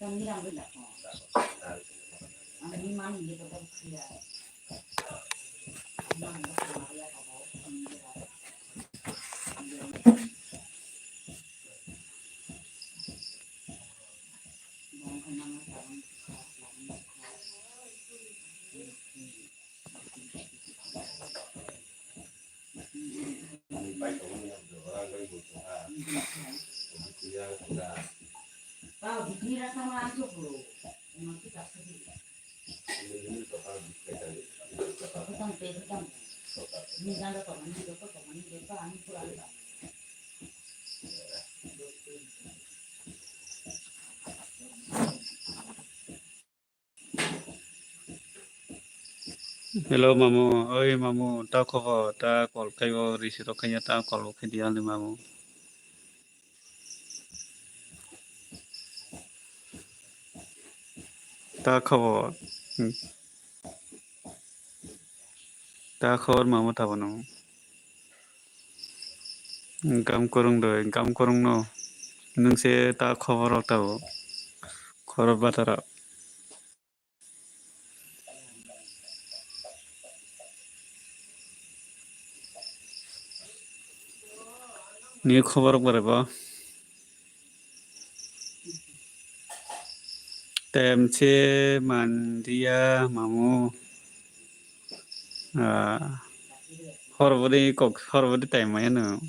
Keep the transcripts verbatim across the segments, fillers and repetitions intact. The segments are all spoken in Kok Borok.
Hello mamu, oi mamu, ta khobor, ta call kaibo receive rok kaiya, ta call bo khe diya ni mamu. Ta khobor, hmm. Ta khobor mamu tabano. Gam kwrwng doi, gam kwrwng no. Nwng se ta khobor rok tabo. Khorok batara. Ni khobor rok bare bo. Tem se mandiya mamu. Ah, hor bodi kok, hor bodi time maya no.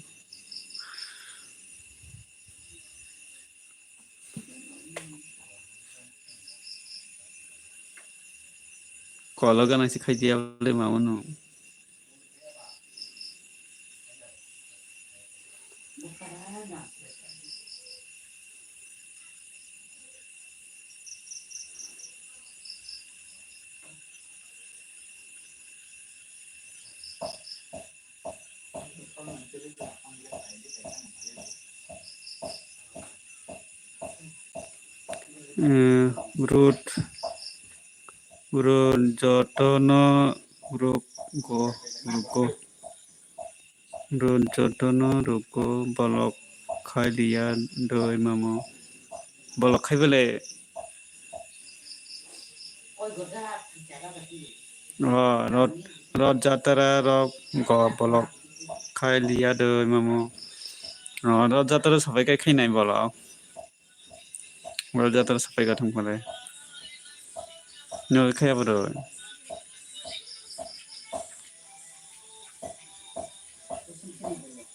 Kolo gana si khai diya bole mamu no. Eh, rut, rut jotono rugo, rugo. Rut jotono rugo, bolok khai liya doi mamu. Bolok khai bele. O, rot, rot jatara rok go bolok khai liya doi mamu. O, rot jatara sabai kai khainai bolok. Rot jatara sabai ga thang pore. No khaya boro.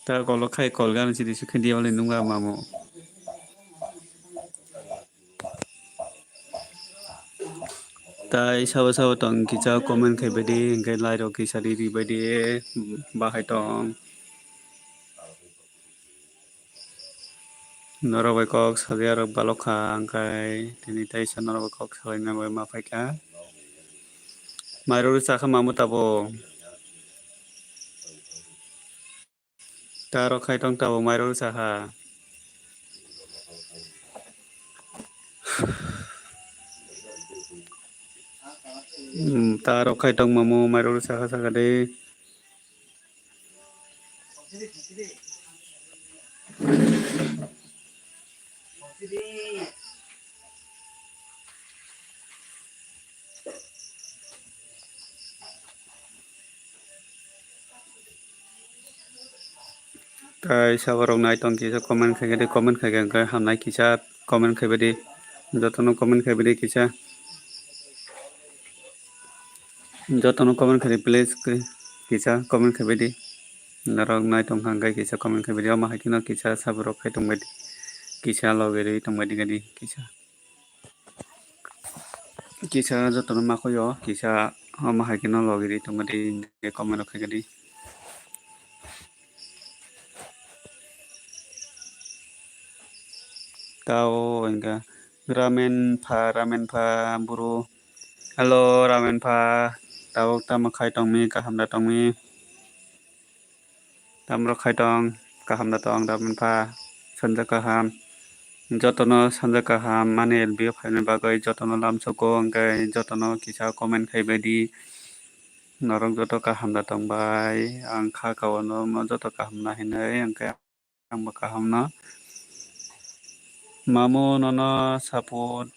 Ta kolo khai kol gan si disu khe diya wale nungga mamu. Tai sabo sabo tong kisa comment khai bedi, hingke lai rok kisa ri ri bedi, bahai tong. Norok bai kok sadia rok balok kha, hingke tini taisa norok bai kok salaina bai ma paikha. Mairok rw chakha mamu tabuk. Ta rok khai tong tabuk mairok rw chakha. Hmm, ta rok khai tong mamu mairok rw chakha chakha de. Tai saborok nai tong kisa comment khai di, comment khai khe hamnai kisa comment khai di, jotono comment khai di kisa. Jotono comment khai di, please, kisa comment khai di. Norok nai tong kha hwnkhe kisa comment khai di. Omo hai kheno kisa saborok khai tong bai di. Kisa logi rwi tong bai di kisa. Kisa jotono ma koi o, kisa omo hai kheno logi rwi tong bai di, comment rok khai di. Tao hingka ramen pha, ramen pha buru. Hello, ramen pha, tabuk tamo khai tongmi, kaham da tongmi? Tamrok khai tong, kaham da tong, ramen pha, sanja kaham. Jotono sanja kaham, mani L B o phaina bagwi jotono lamsogo, hingke jotono kisa comment khai bai di. Norok joto kaham da tong bai, ang kha kao norokno joto kaham na hinwi, hingke Ang bo kaham no. Mamu nono support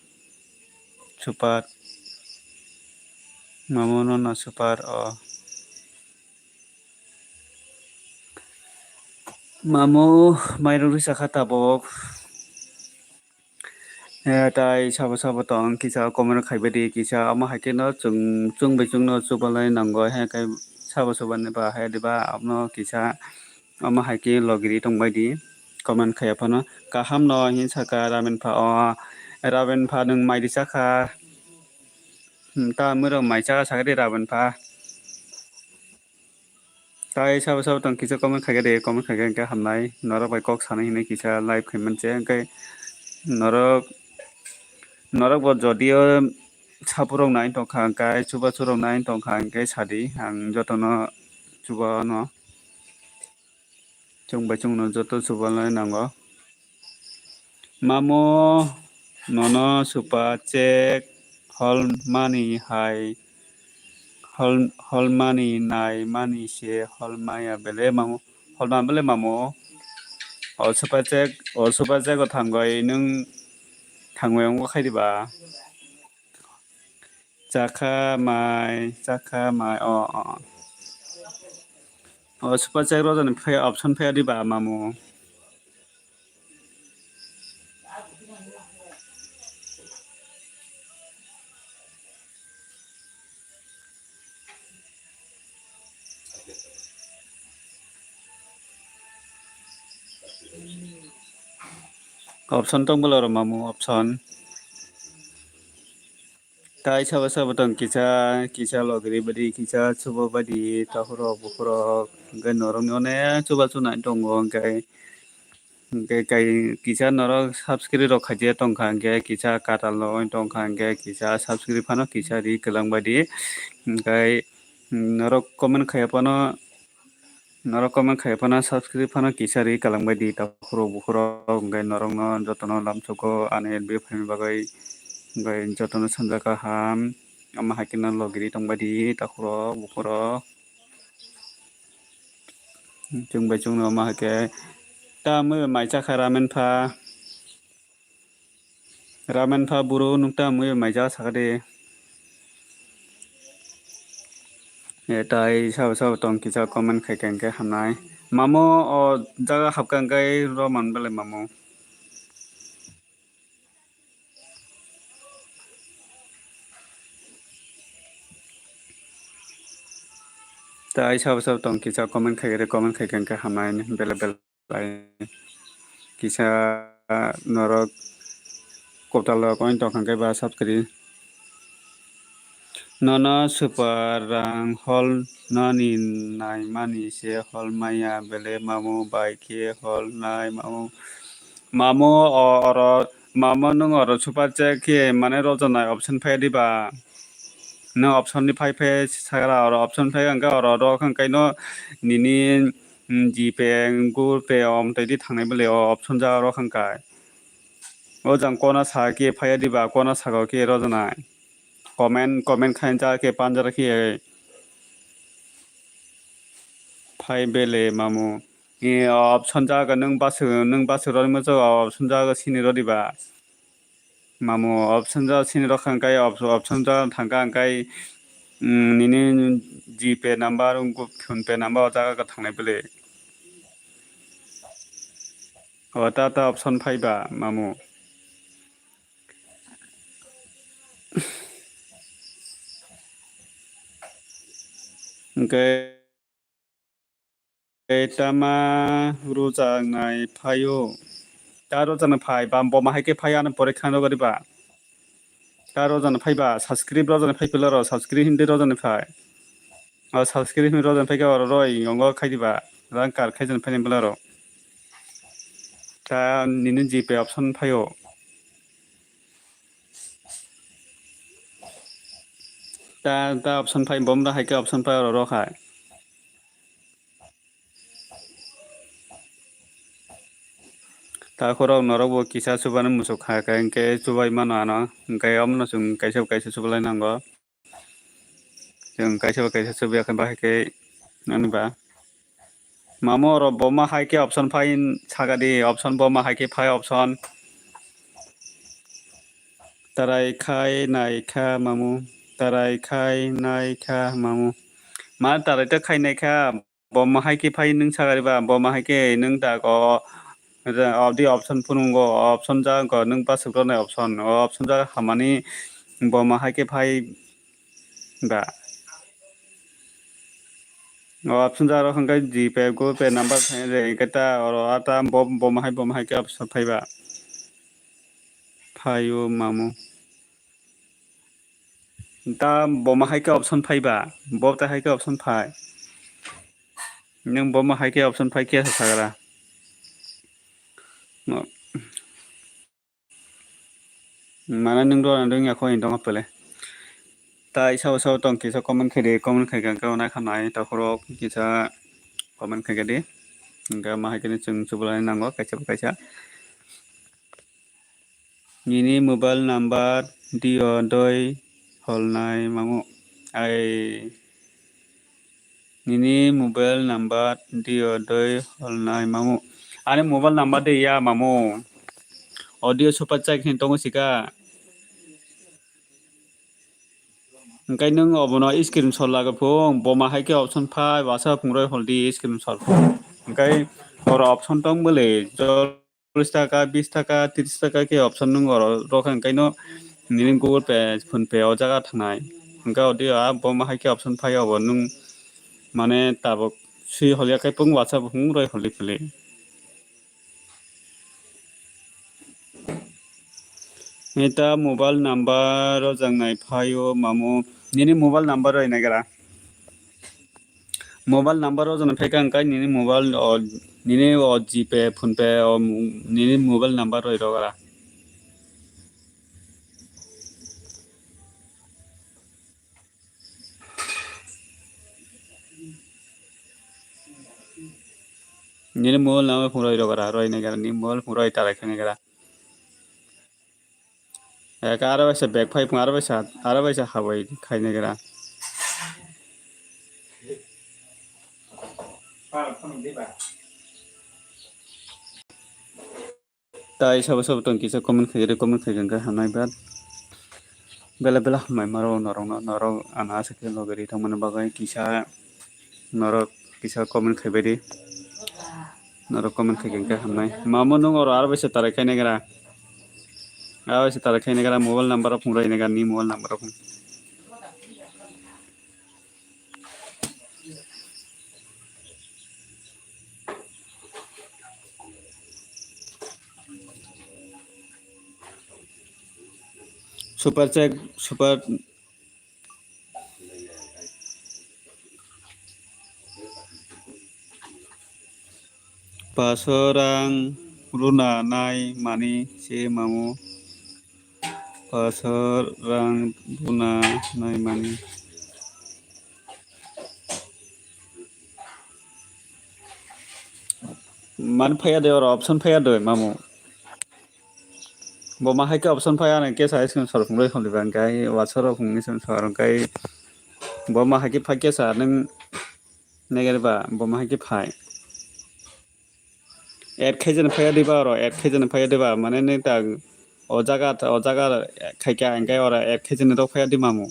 super. Mamo nono super o. Mamo mairok risa kha tabok. Eh, tai sabo sabo tong kisa comment khaibai di kisa omo hai khe no chwng chwng bai chwng no chubalai nango hai khe sabo sabo ni ba hai di ba abono kisa omo hai khe logiri tongbai di comment khaiya phano kaham no hin saka ramen pha o ramen pha nwng mai di chakha. Hmm, ta mwrwk mai cha sakhe de raben pha. Tai sabo sabo tong kisa comment khaikhe de, comment khaikhe hwnkhe hamnai. Norok bai kok sanai hinwi kisa live khai manse hwnkhe norok, norok bo jodio saphurok nai tongkha hwnkhe, chubachu rok nai tongkha hwnkhe sadi, ang jotono chubano. Chwng bai chwngno joto chubalai nango. Mamo nono super chat hol mani hai hol, hol mani nai mani se hol maya bele mamo hol ma bele mamo. O super chat o super chat o thangoi nwng thangoi wngkha khaidi ba. Chakha mai, chakha mai, o, o. O super chat rojani phai option phai di ba mamu. Option tong bwla rw mamu option. Tai sabo sabo tong kisa, kisa logiri badi, kisa subo badi, tahurok bukurok, hwnkhe norokni onek chubachu nai tongo, hwnkhe, hwnkhe kai kisa norok subscribe rok khaijak tongkha, hwnkhe kisa katal rok tongkha, hwnkhe kisa subscribe phano kisa ri kwlang badi, hwnkhe norok comment khaiya phano. Norok comment khai phano subscribe phano kisa ri kalang bai di takhurok bukhurok hwnkhe norokno jotono lamsogo ani L B phaini bagwi hwnkhe jotono sanja kaham ama hai kheno logiri tongbai di takhurok bukhurok chwng bai chwngno ama hai khe tamwi mai chakha ramen pha. Ramen pha buru nukta mui mai ja sakadi. E tai sabo sabo tong kisa comment khai khe hwnkhe hamnai. Mamo o jaga hapkha hwnkhe roman belai mamo. Tai sabo sabo tong kisa comment khai khe comment khai khe hwnkhe hamnai belai belai. Kisa norok kwtal rok oin tongkha hwnkhe ba subscribe. Nono super rang hol nani nai mani se hol maya bele mamu bai khe hol nai mamu. Mamu o oro mamu nwng oro super chat khe mane rojonai option phai di ba. Nwng option ni phai phai sagra oro option phai hwnkhe oro rok hwnkhe no nini GPay, Google Pay, om twi di thangnai bwle o option ja oro hwnkha. O jang kona sa khe phaiya diba, kona saka o khe rojonai. Comment, comment khain ja khe panjara khe phai bele mamu. E option ja ga nwng basuk, nwng basuk roni muchung option ja ga sini rodiba. Mamu option ja sini rokha hwnkhe option ja thangkha hwnkhe nini GPay number, PhonePe number o jaga thangnai bwle. O ta ta option phaiba mamu. Hwnkhe. Tei tama rojaknai phaio. Ta rojaknai phai ba, bo ma hai khe phai ano pore khan rogari ba. Ta rojaknai phai ba, subscribe rojaknai phai pila ro, subscribe hindi rojaknai phai. O subscribe hindi rojaknai phai khe oro roi, yongo khai di ba. Rang kar khai jan phai ni pila ro. Ta nini GPay option phaio. Ta, ta option phai, bom da hai khe option phai oro rok hai. Takhorok norok bo kisa chubani muchuk kha khe, hwnkhe chubai mano ano, hwnkhe omono chwng kaisa kaisa chubalai nango. Chwng kaisa kaisa chubai khe bahai khe ani ba. Mamo oro bo ma hai khe option phai saka di, option bo ma hai khe phai option. Tarai khai nai kha mamu. Tarai khai nai kha mamu. Ma tarai ta khai nai kha. Bo ma hai khe phai nwng sagari ba. Bo ma hai khe nwng ta ko. Abdi option phunungo. Option ja ko nwng ba sukro nai option. O option ja hamani bo ma hai khe phai ba. O option ja rok hwnkhe G Pay, Google Pay number thai re hwnkhe ta oro a ta bo, bo ma hai, bo ma hai khe option phai ba. Phaio mamu. Ta bo ma hai khe option phai ba. Bo ta hai khe option phai. Nwng bo ma hai khe option phai khe sa sagra. No. Mane nwng rw rwng ya kho indong apele. Tai sao sao tong kisa comment khai de, comment khai kang kau na khanai ta khoro kisa comment khai de. Hingke ma hai khe chwng chubalai nango kaisa kaisa. Nini mobile number dio doi holnai mamu. Ai. Nini mobile number dio doi holnai mamu. Ani mobile number de ya mamu. Audio super chat hin tongo sika. Hingke nwng obono screenshot laga phung, bo ma hai khe option phai, WhatsApp phung roi holdi screenshot phung. Hingke oro option tong bole, cholish taka, bish taka, trish taka khe option nwng oro rokha, hingke no nini Google Pay, PhonePe o jaga thangnai. Hingke audio a bo ma hai khe option phai obo nwng mane tabok swi holya khe phung WhatsApp phung roi holdi phili. Neta mobile number rojak nai phaio mamu. Nini mobile number roi nai gara. Mobile number rojak nai phaika hingkai nini mobile o, nini o GPay, PhonePe o, nini mobile number roi rogara. Nini mobile number phung roi rogara, roi nai gara, nini mobile phung roi tarai khainai gara. Eka aro baisa bag phai phung aro baisa, aro baisa habai khainai gara. Tai sabo sabo tong kisa comment khai re, comment khai khe hamnai ba. Bela bela hamnai maro norok no, norok ano aswk khe logi ri tongmani bagwi kisa norok kisa comment khai bai di. Norok comment khai khe hamnai. Mamo nwng oro aro baisa tarai khainai gara. Aro baisa tarai khainai gara mobile number rok phung roi nai gara ni mobile number rok. Super chat, super. Paso rang runa nai mani se mamu. Paso rang runa nai mani. Man phaya de oro option phaya de mamu. Bo ma hai khe option phaya nang kesa screenshot phungroi khon liba hingkai WhatsApp rok phungni screenshot hingkai bo ma hai khe phai kesa nang. Naigar ba, bo ma hai khe phai. Add khaijani phaiya diba oro, add khaijani phaiya diba, mane neta o jaga, o jaga khaikha hingke oro add khaijani rok phaiya di mamu.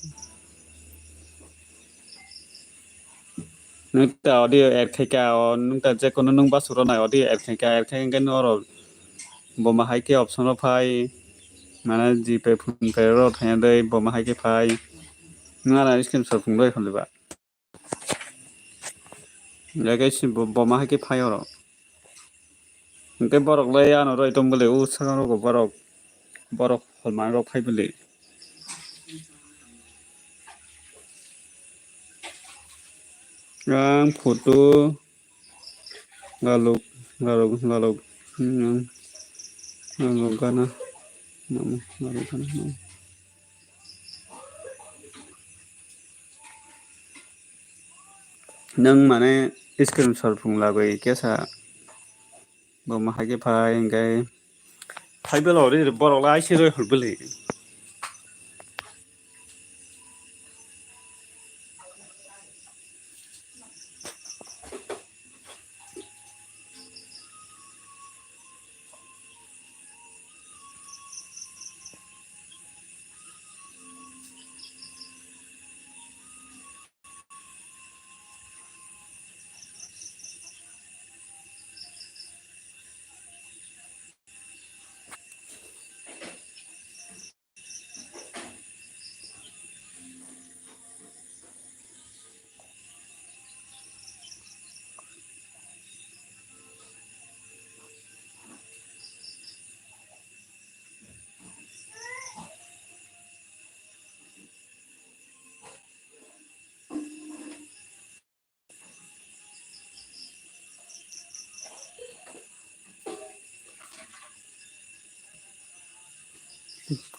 Neta audio add khaikha, o neta jekono nung basuro nai audio add khaikha, add khaikha hingke oro bo ma hai khe option o phai, mane GPay, PhonePe rok thaiya dei bo ma hai khe phai. Nung ana screenshot phungroi khon liba. Lege si bo, bo ma hai khe phai oro. Hingke borok le ano roi tong bole, o saka rogo borok, borok holmani rok phai bole. Ang photo galuk, galuk, galuk, hmm, galuk gana, mamo, galuk gana, mamo. Nung mane screenshot phung lagwi kesa bo ma hai khe phai hingke phai belo ri borok lai se roi hol bele.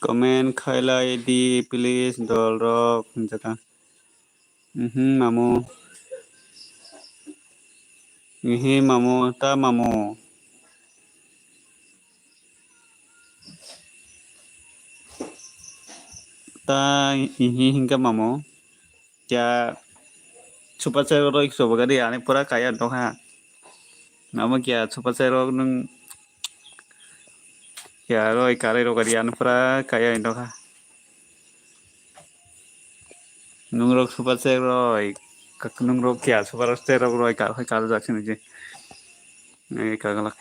Comment khailai di please dol rok hinjaka. Mhm mamu. Ihi mamu ta mamu. Ta ihi hinka mamu. Kya super chat rok roi sobo gari ani pura kaya dok ha. Namo kya super chat rok nung kya roi karai rok gari ani pura kaya dok ha. Nung rok super chat roi kak nung rok kya super chat rok roi kar hai kar jak sini je. Ngai kagalak.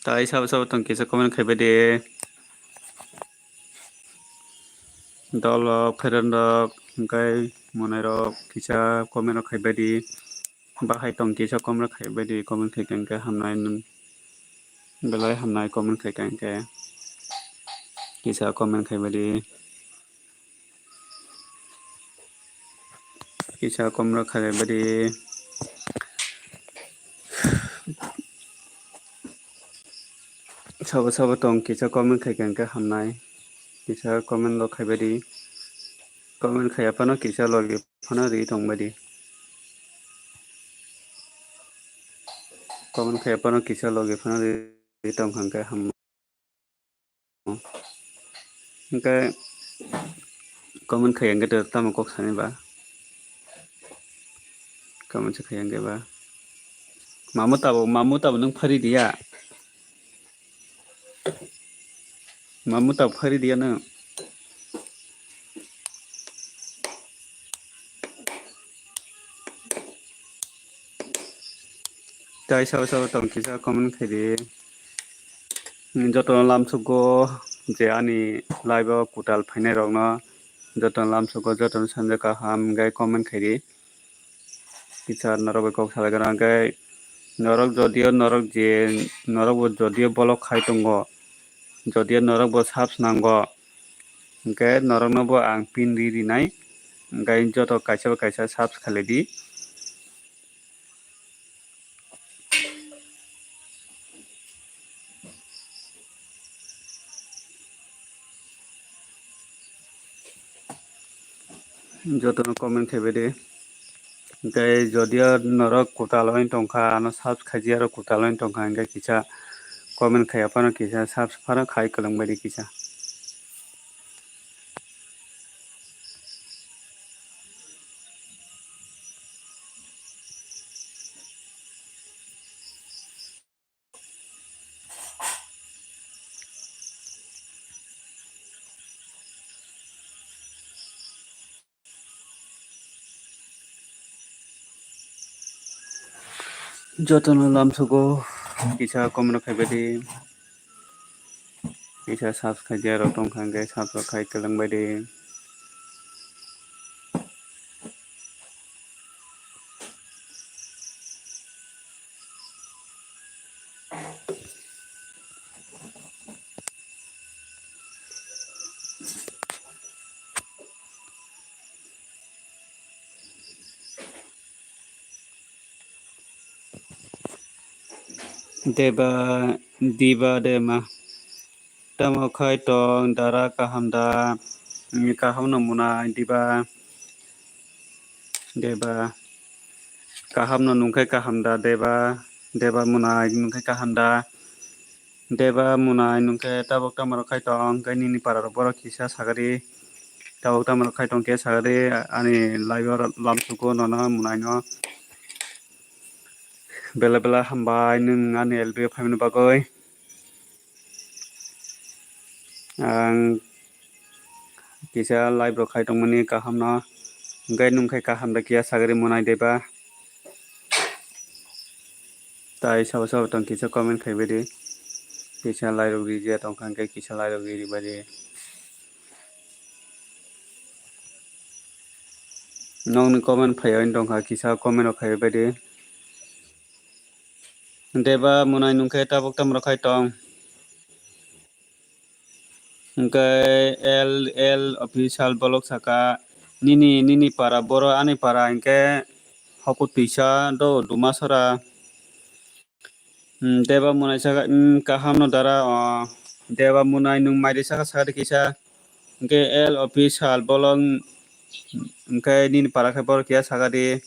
Tai sabo sabo tong kisa comment khaibai de. Dolok pheron rok hingkai monai rok kisa comment rok khaibai di. Bahai tong kisa comment rok khaibai di comment khai khe hamnai nwng belai hamnai comment khai khe kisa comment khaibai di. Kisa comment rok khaibai di. Sabo sabo tong kisa comment khai khe hamnai kisa comment rok khaibai di. Comment khaiya phano kisa logi phano ri tong bai di. Comment khaiya phano kisa logi phano ri tong kha khe ham. Hingke comment khaiya hingke tamo kok sani ba. Comment se khaiya hingke ba. Mamu tabo, mamu tabo nung phari diya. Mamu tabo phari diya nung. Tai sabo sabo tong kisa comment khaidi. Jotono lamsugo je ani live o kwtal phainai rokno jotono lamsugo jotono sanja kaham hingke comment khaidi. Kisa norok bai kok salai gana hingke norok jodio norok je norok bo jodio bolok khai tongo jodio norok bo subs nango hingke norok no bo ang pin ri rinai hingke joto kaisa bai kaisa subs khalai di. Jotono comment khaibai di. Hingke jodio norok kwtal wng tongkha, ano subs khaijak rok kwtal wng tongkha, hingke kisa comment khaiya phano kisa subs phano khai kwlwng bai di kisa. Jotono lamsugo kisa comment rok khaibai di. Kisa subs khaijak rok tongkha hingke subs rok khai kwlwng bai di. Deba, diba dema. Tamo khai tong dara kaham da? Ni kaham no mwnai diba? Deba. Kaham no nungkhai kaham da deba? Deba mwnai nungkhai kaham da? Deba mwnai nungkhe tabok tamo rok khai tong, hingke nini para rok borok kisa sagari. Tabok tamo rok khai tong khe sagari ani live o lamsugo nono mwnai no. Bela bela hambai nwng ani L B o phaimani bagwi. Ang kisa live rok khai tongmani kaham no. Hingke nwng khai kaham da kiya sagari mwnai deba. Tai sabo sabo tong kisa comment khaibai di. Kisa live rok rijak tongkha hingke kisa live rok ribai di. Nokni comment phaiya wng tongkha kisa comment rok khaibai di. Deba mwnai nungkhe tabok tamo rok khai tong. Hingke L L official bolok saka Nini, nini para boro, ani para hinkhe Hoku Twisa do Dumasora. Hmm, Deba Munai saka, hmm, kaham no dara, o, Deba Munai nwng mai de saka saka de kisa. Hinkhe L Official bolong, hinkhe nini para khe boro kiya saka de.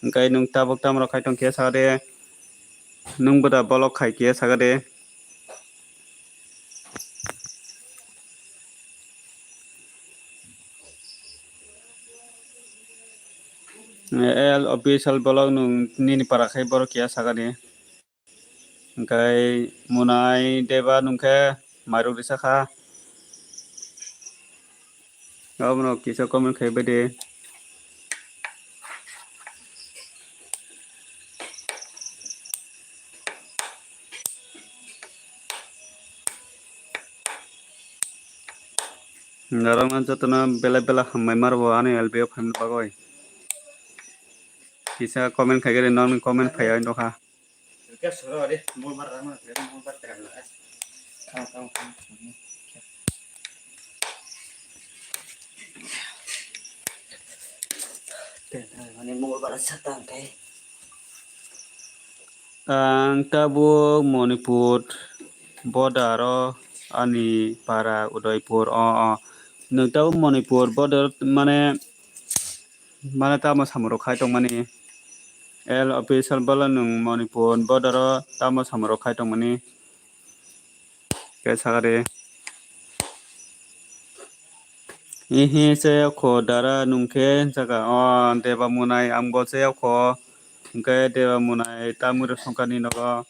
Hinkhe nwng tabuk tamo rok khai tong kiya saka de. Nwng bo da bolok khai kiya saka de. L Official bolok nwng nini para khai boro kiya saka de. Hinkhe Munai Deba nwng khe mairok risa kha. Abono kisa comment khai bai de. Norokno jotono belai belai hambai maro ani L B o phaimani bagwi. Kisa comment khai khe de, nokni comment phaiya wng tongkha. Ang tabuk Manipur border o ani para Udaipur o, o. Nwng tabuk Manipur border mane, mane tamo samung rok khai tongmani. L Official bolong nwng Manipur border o tamo samung rok khai tongmani. Khe sakha de. Ihi se kho dara nwng khe saka o Deba Munai ang bo se kho. Hinkhe Deba Munai tamwi rw songkha ni nogo.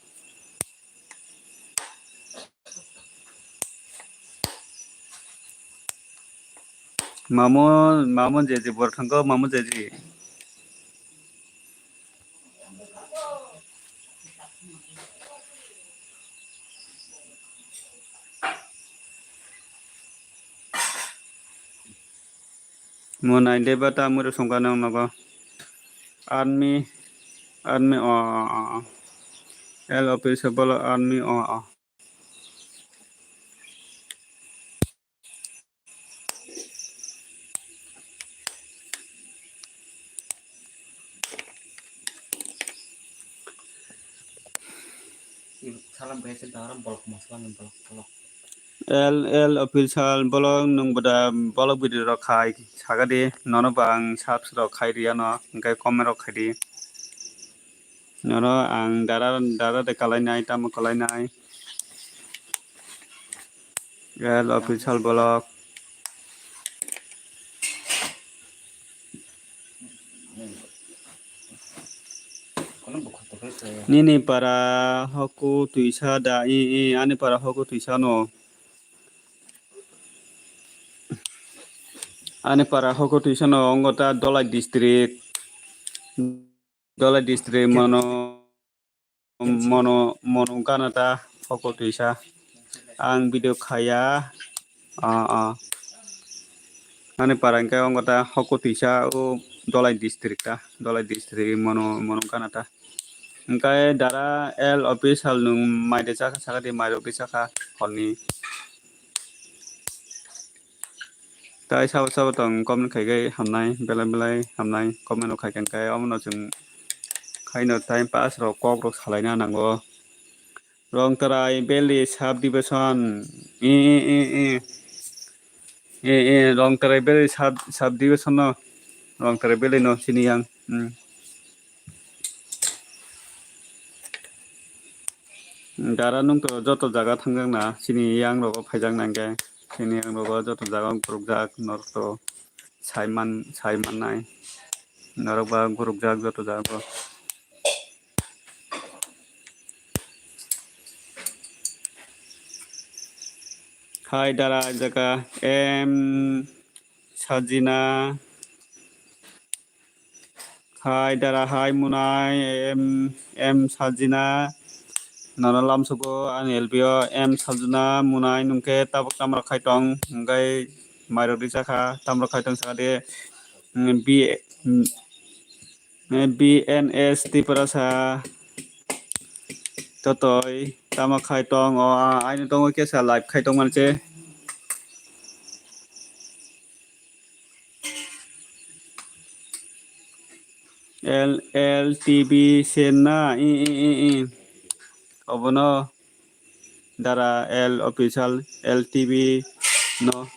Mamo, mamo jeji bor thangko, mamo jeji. Munai Deba tamwi rw songkha nang nogo. Army, army, o, o, o, o. L Official bolong army, o, o. L L Official bolong nwng boda bolong video rok khai saka di, nono bo ang subs rok khai riya no, hinkhe comment rok khai di. Oro ang dara, dara de kalainai, tamo kalainai. L Official bolong. Nini para Hoku Twisa da, i, i, ani para Hoku Twisa no. Ani para Hoku Twisa no, ongo ta Dolai district. Dolai district mono, mono, mono gana ta Hoku Twisa. Ang video khaya. Ah, ah. Ani para hinkhe ongo ta Hoku Twisa o Dolai district ta. Dolai district mono, mono gana ta. Hinkhe dara L Official nwng mai de chakha saka di, mai rok de chakha honni. Tai sabo sabo tong comment khai khai hamnai, belai belai hamnai comment rok khai khe, hinkhe omono chwng khaino time pass rok kok rok salaina nango. Rongtarai Valley Sub Division, e, e, e, e. E, e, Rongtarai Valley Sub, Sub Division no, Rongtarai Valley no sini yang. Hmm. Dara nwng to joto jaga thangjakna, chini yang rogo phaijakna hinkhe, chini yang rogo joto jaga gurukjak, norok to saiman, saimannai, norok ba gurukjak joto jaga o. Hai dara jaga M Sajina. Hai dara hai Munai M, M Sajina. Nono lamsugo ani L B o M Sajina Munai nwng khe tabuk tamo rok khai tong, hinkhe mairok ri chakha, tamo rok khai tong saka de, mm, B, mm, eh, B N S Tiprasa totoi tamo khai tong o, a, aino tongo kesa live khai tong mani se. L L T V sen na, i, i, i, i. Obono Dara L official L T V no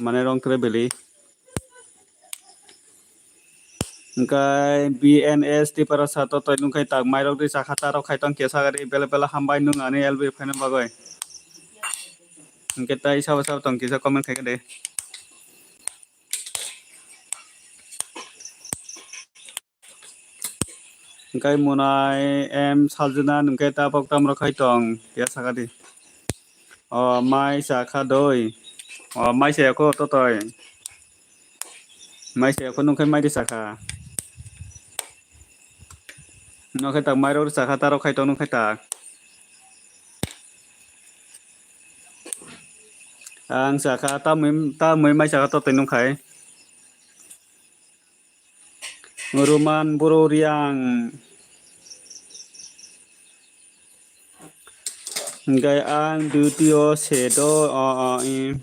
mane rong kre beli. Hingkai B N S Tipra sa to toi nungkhai tak mairok di chakha tarok khai tong kesa gari bela bela hambai nung ani L B phaina bagoi. Hingke tai sabo sabo tong kisa comment khai de. Hingkai munai M Saljuna nungke tabok tamrok khai tong kisa sakadi. O mai chakha doi. O mai se ko to toi. Mai se ko nungkhai mai di chakha. Nokhe tak mairok chakha tarok khai tong nungkhai tak. Ang chakha tamwi tamwi mai chakha to toi nungkhai. Roman boro riang. Hingkai ang duty o se do, o, o, i,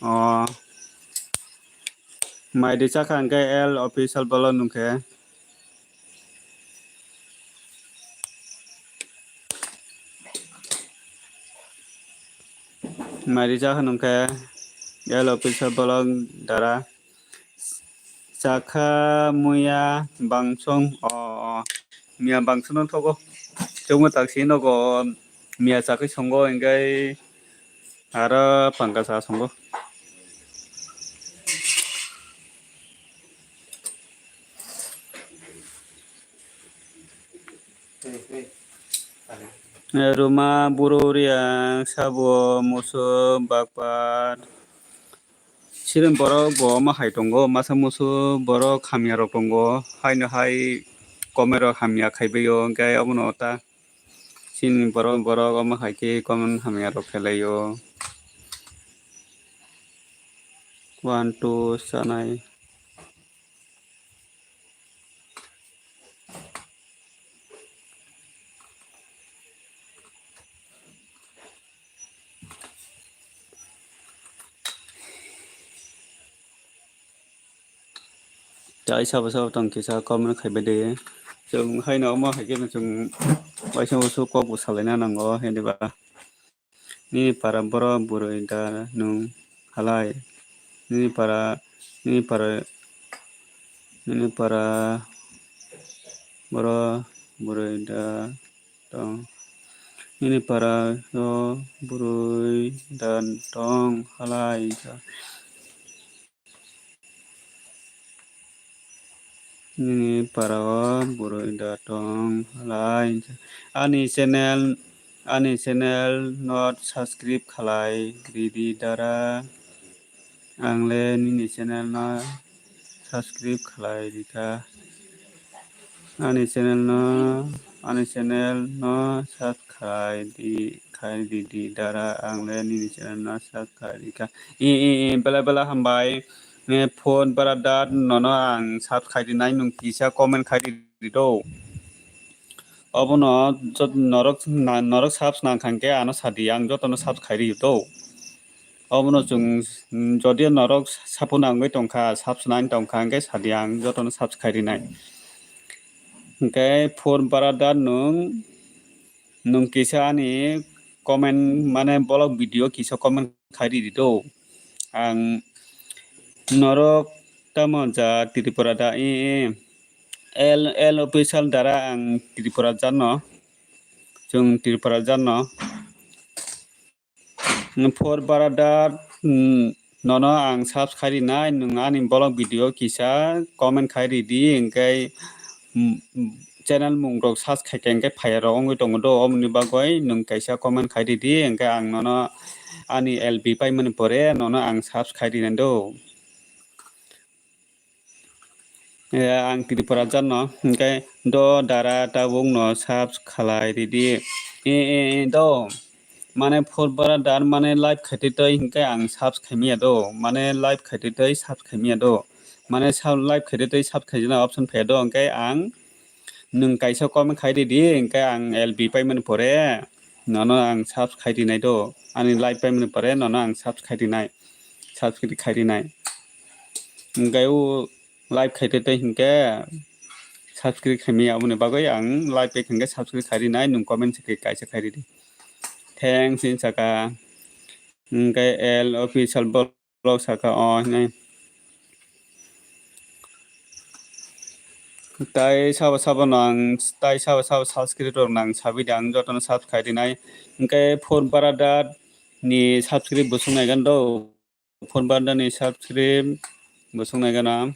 o. Mai di chakha hingkai L official bolo nungkhe. Mai di chakha nungkhe L official bolo dara. Chakha muya bangsong, o, o, miya bangsong no thogo. Chwngno taksi nogo miya chakwi songo, hingkai aro pangka cha songo. Eh, Ruma, Buru, Riang, Sabo, Musu, Bakpat. Siring borok bo omo hai tongo, masa musu borok hamya rok tongo, haino hai comment rok hamya khaibaio, hingke obono ta chini borok, borok omo hai khe comment hamya rok khlai o. One, two, chanai. Tai sabo sabo tong kisa comment khaibai de. Chwng haino omo hai khe chwng waisa wasu kok bo salaina nango, hiniba. Nini para borok bwrwi da nwng halai. Nini para, nini para, nini para borok bwrwi da tong. Nini para o bwrwi da tong halai. Nini para o bwrwi da tong halai. Ani channel, ani channel no subscribe khalai ridi dara. Ang le nini channel no subscribe khalai rikha. Ani channel no, ani channel no subscribe khai di, khai di, di dara, ang le nini channel no subscribe khai di kha. I, i, i, bela, bela hambai. Eh, phone bara dat nono ang subscribe khai di nai, nwng kisa comment khai di, di do. Obono jot-, norok na-, norok subs nang khan khe ano sadi, ang jotono subs khai di do. Obono chwng, mm, jodi norok sapo nangwi tongkha, subs nang tongkha, hwnkhe sadi ang jotono subs khai di nai. Hwnkhe phone bara dat nwng, nwng kisa ani comment, mane, vlog video kisa comment khai ridi do. Ang norok tamo ja Tripura da, e, e, L, L official dara ang Tripura jano, chwng Tripura jano. Phone bara da, mm, nono ang subs khai rinai, nwng ani vlog video kisa comment khai ridi, hwnkhe, mm, mm, channel mung rok search khai khe hwnkhe phaiya rok wngwi tongo do, omoni bagwi nwng kaisa comment khai ridi, hwnkhe ang nono ani L B paimani pore nono ang subs khai rinai do. Eh, ang Tripura jano, hwnkhe do dara tabuk no subs khalai ridi. Eh, eh, eh, do. Mane phone bara dar mane live khaitwi twi hwnkhe ang subs khaimaya do. Mane live khaitwi twi subs khaimaya do. Mane sa-, live khaitwi twi subs khaijana option phaiya do, hwnkhe ang nwng kaisa comment khai ridi, hwnkhe ang L B paimani pore nono ang subs khai rinai do. Ani live paimani pore nono ang subs khai rinai. Subs khai rinai. Hwnkhe o Live khaite tei hinkhe subscribe khaimaya, aboni bagwi ang live pack hinkhe subscribe khairi nai, nwng comment se kaisa khairi di. Thanks hinwi saka. Hinkhe L official vlog saka o hinwi. Tai sabo sabo nang, tai sabo sabo subscribe rok nang sabi di, ang jotono subscribe khairi nai. Hinkhe Food Brother ni subscribe bo sung nai gano. Food Brother ni subscribe bo sung nai gano.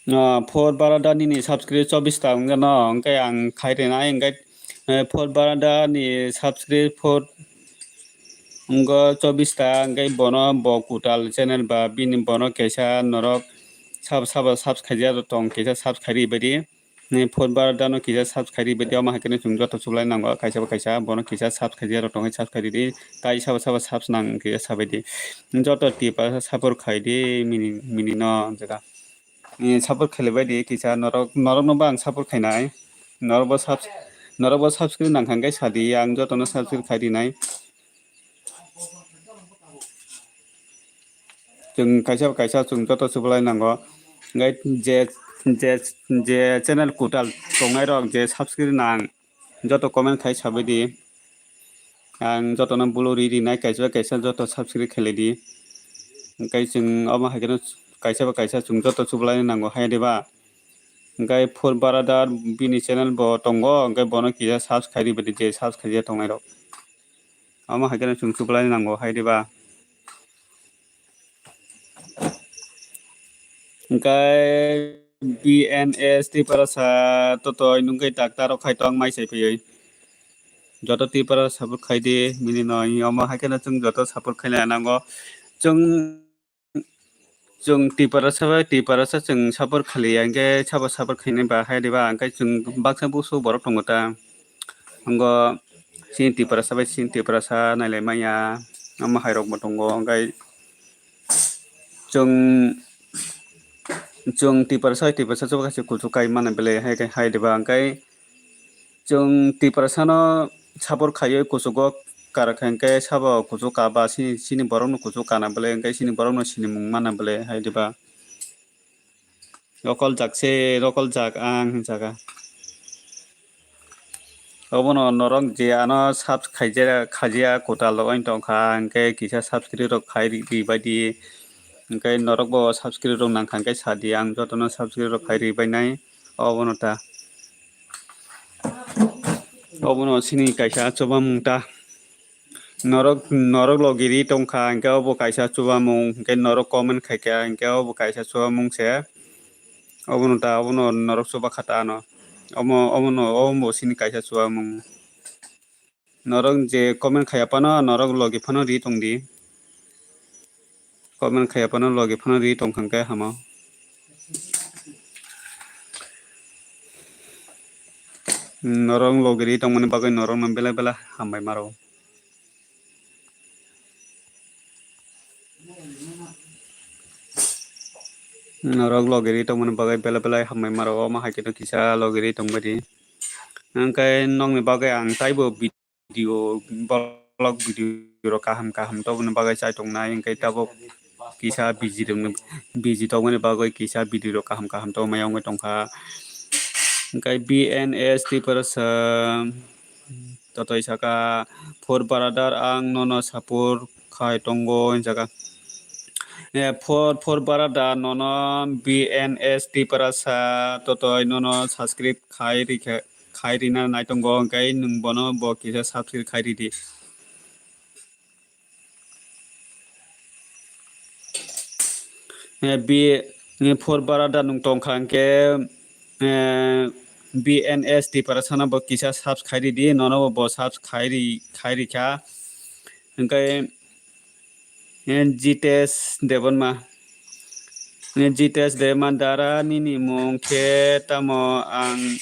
Ah, Food Brother nini subscribe chobbish ta wngkha no, hwnkhe ang khairi nai, hwnkhe, eh, Food Brother ni subscribe Food wngkha chobbish ta, hwnkhe bono bo kwtal channel ba bini bono kaisa norok sabo sabo subscribe khaijak tong, kaisa subscribe ri bai di. Ni Food Brother no kisa subscribe ri bai di, omo hai kheno chwng joto chublai nango, kaisa bo kaisa bono kisa subscribe rok tongwi subscribe ri di, tai sabo sabo subs nang kisa sabai di. Joto tipa support khai di mini, mini no jaga. Ni support khlai bai di kisa norok, norok no bo ang support khainai. Norok bo subs, norok bo subscribe nang kha hwnkhe sa di, ang joto no subscribe khai di nai. Chwng kaisa kaisa chwng joto chublai nango. Hwnkhe je, je, je channel kwtal tongnai rok je subscribe nang joto comment khai sabai di. Ang jotono bulu ri rinai kaisa kaisa joto subscribe khlai di. Hwnkhe chwng omo hai kheno kaisa ba kaisa chwng joto chublai nango hai diba. Hwnkhe Food Brother bini channel bo tongo, hwnkhe bono kisa subscribe ri bai di je subscribe tongnai rok. Omo hai kheno chwng chublai nango hai diba. Hwnkhe B N S Tiprasa totoi nungkhe doctor rok khai tong mai sai phiyoi. Joto Tiprasa support khai di, mini no omo hai kheno chwng joto support khai nango. Chwng Chwng Tiprasa bai Tiprasa chwng support khaliya, hwnkhe sabo support khainai ba hai diba, hwnkhe chwng baksa busu borok tongo ta. Wngo chini Tiprasa bai chini Tiprasa nailai manya, omo hai rok bo tongo, hwnkhe chwng, chwng Tiprasa bai Tiprasa chubachu kuchuk kai mano belai hai, hai diba, hwnkhe Chwng Tiprasano support khaiwi kuchugo kara kha, hwnkhe sabo kuchuk ka ba chini, chini borokno kuchuk kana bwle, hwnkhe chini borokno sinimung mana bwle hai diba. Rokol jak se, rokol jak ang hinjaga. Obono norok je ano subs khaijak, khajiya kwtal rok wng tongkha, hwnkhe kisa subscribe rok khai ri, ri bai di. Hwnkhe norok bo subscribe rok nangkha, hwnkhe sa di, ang jotono subscribe rok khai ri bai nai. Obono ta. Obono chini kaisa chubamung ta. Norok, norok logi ri tongkha, hwnkhe obo kaisa chubamung, hwnkhe norok comment khaikha, hwnkhe obo kaisa chubamung se. Obono ta, obono norok chuba kha ta ano. Omo, omono, omo chini kaisa chubamung. Norok je comment khaiya phano, norok logi phano ri tong di. Comment khaiya phano, logi phano ri tong kha hwnkhe hamo. Norok logi ri tongmani bagwi norokno belai belai hambai maro. Norok logi ri tongmani bagwi belai belai hambai maro, omo hai kheno kisa logi ri tongbai di. Hwnkhe nokni bagwi ang taibo video, vlog video rok kaham kaham toboni bagwi chai tongnai, hwnkhe tabuk kisa busy rokni, busy tongmani bagwi kisa video rok kaham kaham tongmani wngwi tongkha. Hwnkhe B N S Tiprasa totoi saka, "Food Brother, ang nono support khai tongo," hinjaka. Eh, Food, Food Brother nono B N S Tiprasa totoi nono subscribe khai rikha, khai rina naitongo, hwnkhe nwng bono bo kisa subscribe khai ridi. Eh, B, eh, Food Brother nwng tongkha hwnkhe, eh, B N S Tiprasano bo kisa subs khai ridi, nono bo subs khai ri, khai rikha. Hwnkhe, eh, Jitesh Debbarma. Jitesh Debbarma, dara nini mung khe tamo ang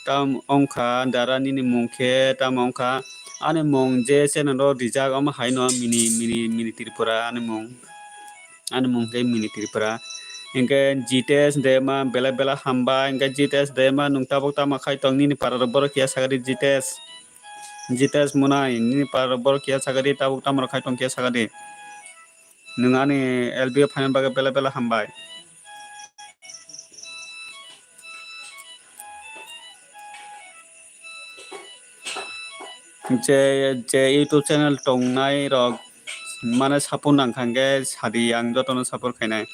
tam wngkha, dara nini mung khe tamo wngkha? Ani mung je channel o rijak omo hai no mini, mini, mini Tripura ani mung. Ani mung khe mini Tripura. Hinkhe Jitesh Dema belai belai hambai. Hinkhe Jitesh Dema nwng tabuk tamo khai tong, nini para rok borok kiya sakadi Jitesh. Jitesh Munai nini para rok borok kiya sakadi, tabuk tamo rok khai tong kiya sakadi. Nwng ani L B o phaina bagwi belai belai hambai. Je, je YouTube channel tongnai rok mane support nang kha hwnkhe sadi, ang jotono support khainai.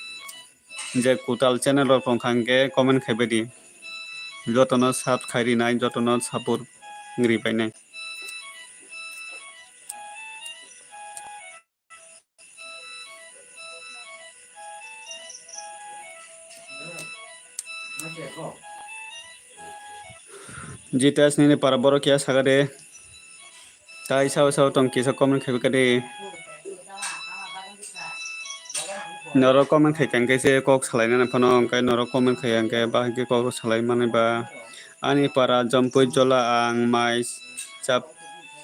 Je kwtal channel rok tong kha hwnkhe comment khaibai di. Jotono sub khairi nai, jotono support wngri bai nai. Jitesh nini para borok kiya sakadi. Tai sao sao tong kisa comment khaibai kadi. Norok comment khai kang khe se kok salai nani phano, hwnkhe norok comment khai hwnkhe bahai khe kok salai mani ba. Ani para Jompui Jola ang mai chap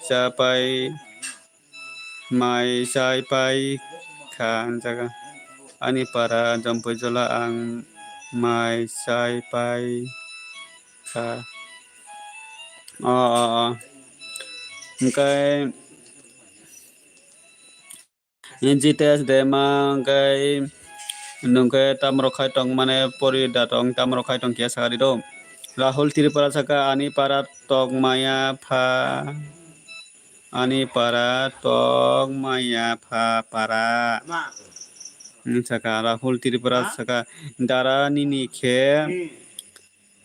chapai mai chai pai kha, jaga. Ani para Jompui Jola ang mai chai pai kha. O, o, o. Hwnkhe Jitesh Dema hwnkhe nwng khe tamrok khai tong mane pori da tong, tamrok khai tong kiya sakadi do. Rahul Tripura saka ani para tokmaya pha, ani para tokmaya pha para. Nwng saka Rahul Tripura saka dara nini khe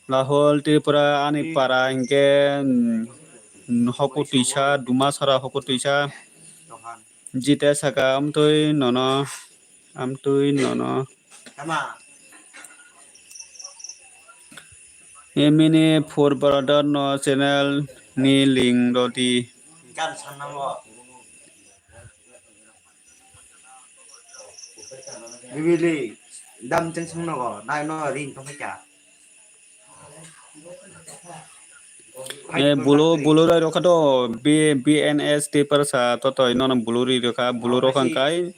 Rahul Tripura ani para hinkhe, mm, hoku twisa, Dumasara hoku twisa. Jite saka amtwi nono, amtwi nono. Emini four brother no channel ni link rodi. Bibili dam cheng song nogo, nai no ring tong kha. Eh, bulu, bulu rai rokha do, B, B N S T parsa totoi nono bulu ri rokha, bulu rokha kai,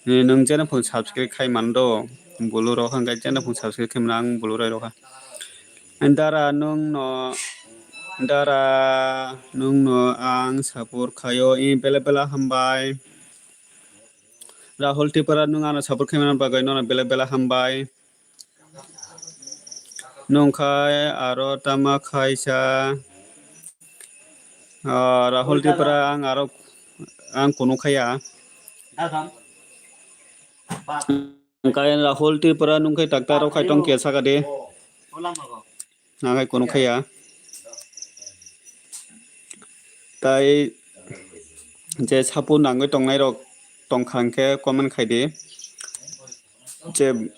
eh, nung jene phung subscribe khai man do, bulu rokha kai jene phung subscribe khai man ang bulu rai rokha. Dara nung no, dara nung no ang support khaio, eh, bela bela hambai. Rahul Tripura nung ano support khai man bagwi nono bela bela hambai. Nungkha aro tama khaisa. Ah, Rahul Tripura ang aro ang kunu khaya. Nungkha Rahul Tripura nungkha takta aro khai tong kesa kade. Nangkha kunu khaya. Tai je support nangwi tongnai rok tongkha hwnkhe comment khaidi. Je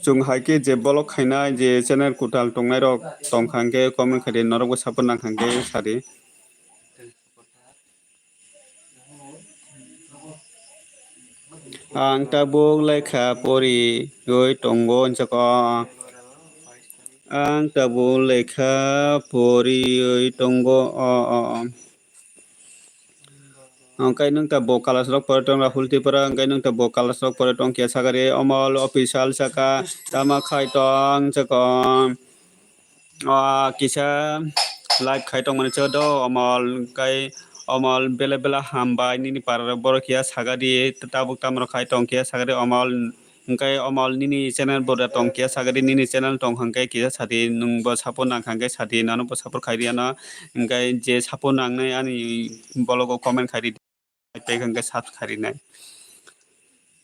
chwng hai khe je vlog khainai, je channel kwtal tongnai rok tongkha hwnkhe comment khaidi, norok bo support nangkha hwnkhe sadi. Ang tabuk lekha poriwi tongo, hinjak o. Ang tabuk lekha poriwi tongo, o, o, o. Hwnkhe nwng ta bo class rok pore tong Rahul Tripura, hwnkhe nwng ta bo class rok pore tong khe sakari Omol official saka tama khai tong saka. O kisa live khai tong mani saka do Omol, hwnkhe Omol bela bela hambai nini para rok borok kisa sakadi tabuk tamo rok khai tong kisa sakadi Omol. Hwnkhe Omol nini channel bo da tong kisa sakadi, nini channel tong hwnkhe kisa sadi, nwng bo support nang hwnkhe sadi, nono bo support khaidi ano. Hwnkhe je support nangnai ani vlog o comment khaidi, tei hwnkhe sub kharinai.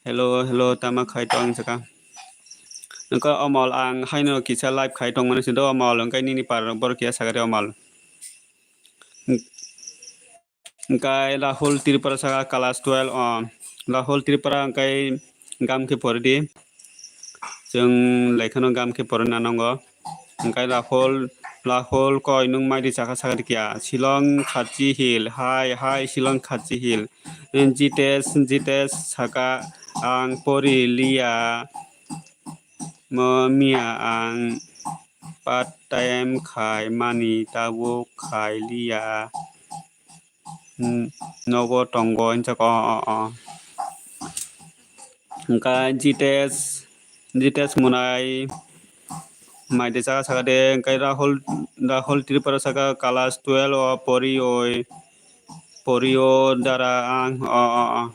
Hello, hello, tama khai tong saka. Hwnkhe Omol ang haino kisa live khai tong mani saka do Omol, hwnkhe nini para rok borok kisa sakadi Omol. Hwnkhe Rahul Tripura saka class twelve o. Rahul Tripura hwnkhe gam khe pori di. Chwng lekhano gam khe porina nango. Hwnkhe Rahul, Rahul koi nwng mai di chakha sakha di kya? Shillong Khatsi Hill, hai, hai, Shillong Khatsi Hill. Jitesh, Jitesh saka ang pori liya. Mo miya ang part time khai mani tabuk khai liya. Hmm, nogo tongo hinjak o, o, o. Hwnkhe Jitesh, Jitesh Munai, mai de saka saka de, hwnkhe Rahul, Rahul Tripura saka class twelve o porioi, porio dara ang, o, o, o.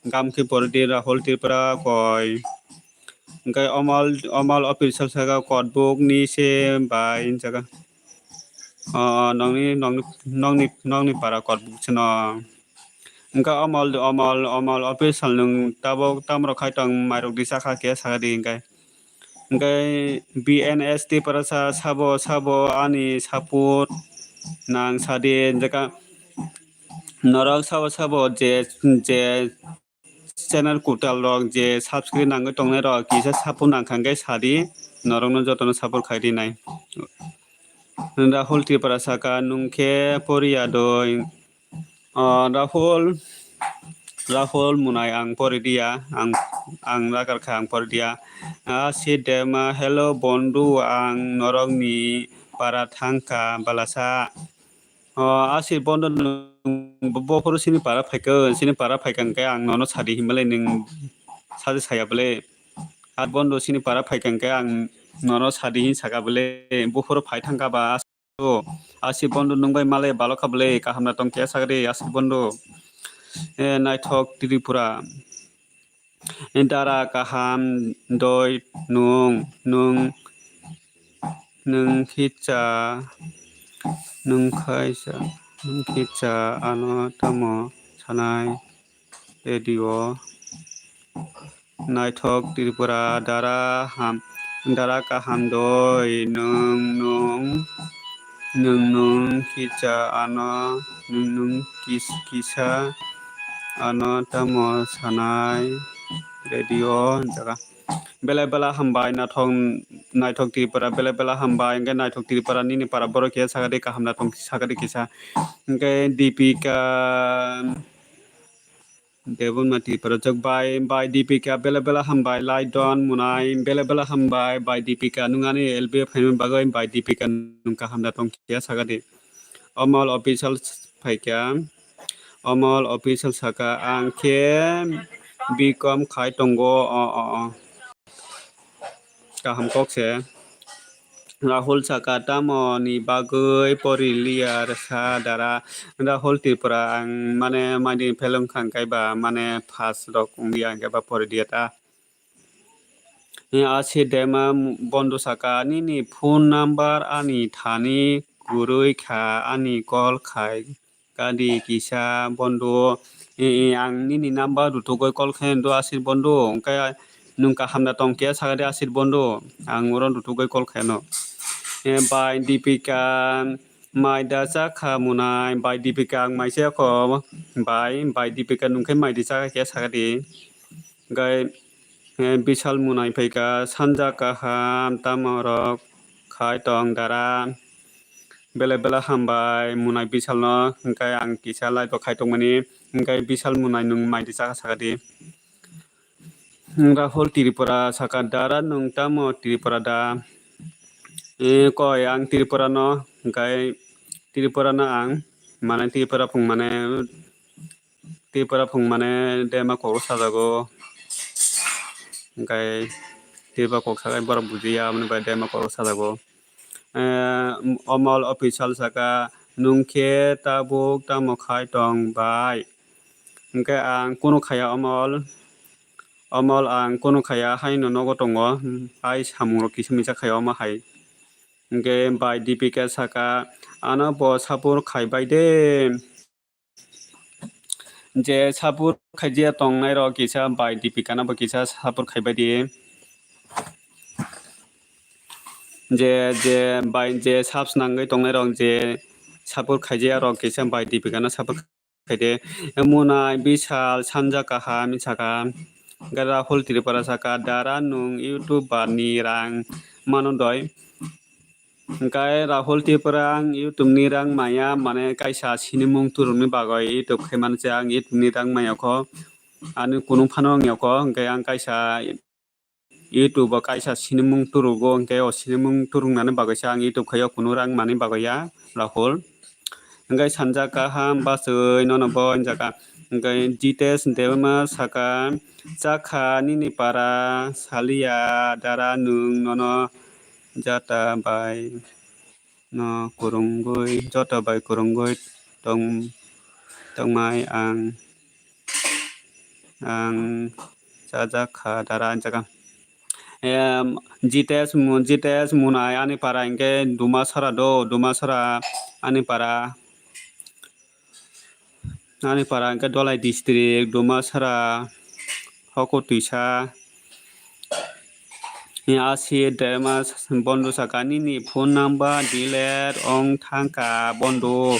Gamki poridi Rahul Tripura koi. Hwnkhe Omal, Omal official saka kotbuk ni se bai saka. O, nokni, nokni, nokni, nokni para kotbuk seno. Hwnkhe Omal, Omal, Omal official nwng tabuk tamrok khai tong mairok di saka khe saka di hwnkhe. Hwnkhe B N S T parasa sabo, sabo ani support nang sadi hwnkhe norok sabo, sabo je, je channel kwtal rok je subscribe nangwi tongnai rok kisa support nangkha hwnkhe sadi norokno jotono support khai rinai. Rahul Tripura saka nwng khe poriya doi. O, Rahul, Rahul Munai ang poridiya, ang, ang ragar kha ang poridiya. A si dema, hello bondhu, ang norokni para thangkha balasa. O, a si bondhu nwng bo-, bophuru sini para phaikha, sini para phaikha hwnkhe ang nono sadi hinmalai nwng sadi saya bwle. A bondhu sini para phaikha hwnkhe ang nono sadi hin saka bwle, bophuru phai thangkha ba. Aswk bondhu nwng bai malai balokha bwle, kaham na tong khe sak di aswk bondhu. E, naithok Tripura. E, dara kaham doi nwng, nwng, nwng khicha, nwng khaisa, nwng khicha ano tamo sanai. Radio. Naithok Tripura, dara ham, dara kaham doi, nwng, nwng, nwng, nwng khicha ano, nwng, nwng kis-, kisa ano tamo sanai radio jaga. Belai belai hambai naithok, naithok Tripura, belai belai hambai, hwnkhe naithok Tripura nini para borok khe sakadi kaham na tong sakadi kisa. Hwnkhe Dipika, Debonma Tripura jok bai, bai Dipika bela bela hambai, Laidon Munai bela bela hambai, bai Dipika nwng ani L B phaima bagwi, bai Dipika nwng kaham da tong khe sakadi. Omol official phaikha, Omol official saka, ang khe B com khai tongo, o, o, o. Kaham kok se. Rahul saka, tamo ni bagwi pori liya sa dara. Rahul Tripura, ang mane mani phelung kha hwnkhe ba mane pass rok wng ya hwnkhe ba pori diya ta. Asi dema bondhu saka, nini phone number ani thani kwrwi kha, ani call khai. Kadi kisa bondhu, e, e, ang nini number rutugwi call khe do asir bondhu, hwnkhe nwng kaham da tong khe sakadi asir bondhu, ang oro rutugwi call khe no. E, bai Dipika, mai da cha kha Munai, bai Dipika ang mai se kho, bai, bai Dipika nwng khe mai di cha khe sakadi. Hwnkhe, eh, Bishal Munai phaikha, sanja kaham, tamo rok khai tong dara. Bele bele hambai Munai Bishal no, hwnkhe ang kisa live o khai tongmani, hwnkhe Bishal Munai nwng mai di saka saka di. Rahul Tripura saka, dara nwng tamo Tripura da? Eh, koi ang Tripura no, hwnkhe Tripura no ang, mane Tripura phung mane Tripura phung mane dema kok sajago. Hwnkhe Tripura kok sagai borok bujiya, aboni bai dema kok sajago. Eh, Omol official saka, nwng khe tabuk tamo khai tong bai? Hwnkhe ang kunu khaya Omol. Omol ang kunu khaya, haino nogo tongo. Hai samung rok kisa misa khaya omo hai. Hwnkhe bai Dipika saka, ano bo sapur khai bai de. Je sapur khaijia tongnai rok kisa bai Dipika no bo kisa sapur khaibai di. Je, je bai je subs nangwi tongnai rok je sapur khaijia rok kisa bai Dipika no sapur khaide. Munai Bishal sanja kaham saka. Hwnkhe Rahul Tripura saka, dara nwng YouTube ni rang mano doi? Hwnkhe Rahul Tripura, ang YouTube ni rang maya, mane kaisa sinimung turukni bagwi YouTube khai mano se ang YouTube ni rang maya kho. Ani kunung phano wng ya kho, hwnkhe ang kaisa YouTube o kaisa sinimung turugo, hwnkhe o sinimung turuknani bagwi se ang YouTube khai o, kunu rang mani bagwi ya Rahul. Hwnkhe sanja kaham bachwi nono bo wng jaka. Hwnkhe Jitesh Debbarma saka, chakha nini para saliya dara nwng nono jata bai no kwrwngwi, joto bai kwrwngwi tong-, tongmai ang, ang chajak kha dara, ang chakha. Em, Jitesh Mu-, Jitesh Munai ani para hwnkhe Dumasara do, Dumasara ani para. Ani para hwnkhe Dholai district, Dumasara, Hoko Twisa. Asi Debbarma bondo saka nini phone number delete ong thangkha bondo.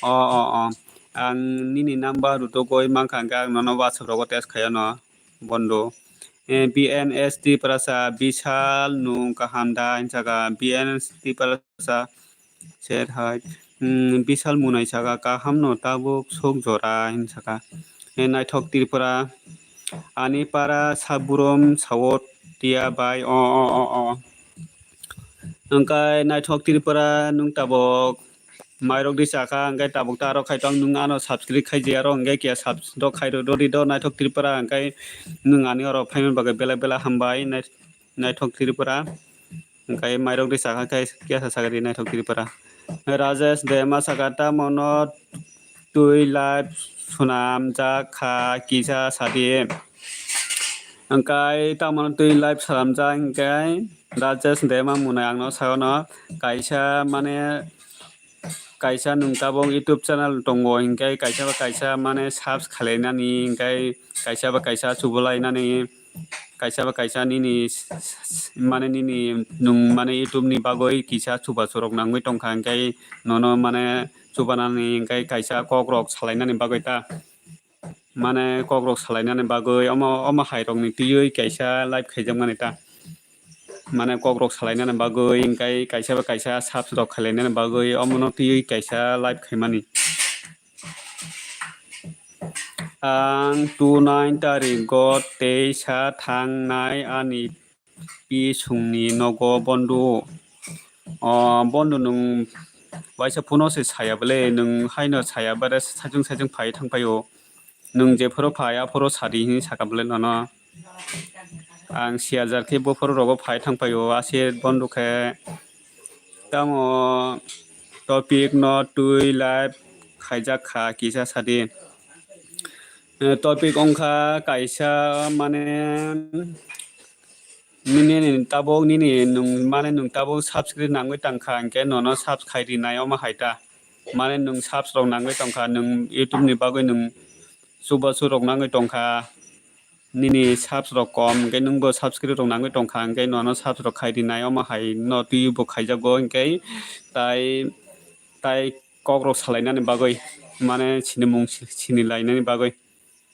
O, o, o. Ang nini number rutugwi mankha hwnkhe ang nono WhatsApp rogo text khaiyano bondo. Eh, B N S Tiprasa, Bishal nwng kaham da? Hwnwi saka, B N S Tiprasa. Sir hai, hmm, Bishal Munai saka, kaham no tabuk sok jora, hwnwi saka. Eh, Naithok Tripura, ani para saburum sao tiya bai, o, o, o, o. Hwnkhe Naithok Tripura nwng tabuk mairok di chakha, hwnkhe tabuk ta aro khai tong, nwng ano subscribe khai jaya ro, hwnkhe kiya subs-, do khai ro, do di do Naithok Tripura, hwnkhe nwng ani oro phaimani bagwi belai belai hambai, Nai-, Naithok Tripura. Hwnkhe mairok di chakha khe kesa sakari Naithok Tripura. Rajesh Debbarma saka, tamo no twi live swnamjak kha kisa sadi. Hwnkhe tamo no twi live swnamjak hwnkhe Rajesh Debbarma Munai ang no sago no kaisa mane kaisa nwng tabuk YouTube channel tongo hwnkhe kaisa ba kaisa mane subs khalainani hwnkhe kaisa ba kaisa chubulainani. Kaisa ba kaisa nini s-, s-, s-, mane nini nwng mane YouTube ni bagwi kisa chubachu rok nangwi tongkha, hwnkhe nono mane chubanani hwnkhe kaisa kok rok salainani bagwi ta, mane kok rok salainani bagwi omo, omo hai rok ni twiwi kaisa live khaijakmani ta, mane kok rok salainani bagwi hwnkhe kaisa ba kaisa subs rok khailainani bagwi omo no twiwi kaisa live khaimani. Ang two nine tarigo teisa thangnai ani pisungni nogo bondo. O bondo, nwng waisa phone se saya bwle, nwng haino saya bare saichung saichung phai thang phaio. Nwng jephuru phai aphuru sadi hwnwi saka bwle nono. Ang siyajar khe buphuru rogo phai thang phaio, asir bondo khe. Tamo topic no twi live khaijak kha kisa sadi. Eh, topic wngkha kaisa mane nini, nini tabuk nini nwng mane nwng tabuk subscribe nangwi tongkha hwnkhe nono subs khai rinai omo hai ta. Mane nwng subs rok nangwi tongkha, nwng YouTube ni bagwi nwng chubachu rok nangwi tongkha. Nini subs rok kom hwnkhe nwngbo subscribe rok nangwi tongkha, hwnkhe nono subs rok khai rinai omo hai no twibo khaijago, hwnkhe tai, tai kok rok salainani bagwi, mane sinimung si-, sinilainani bagwi,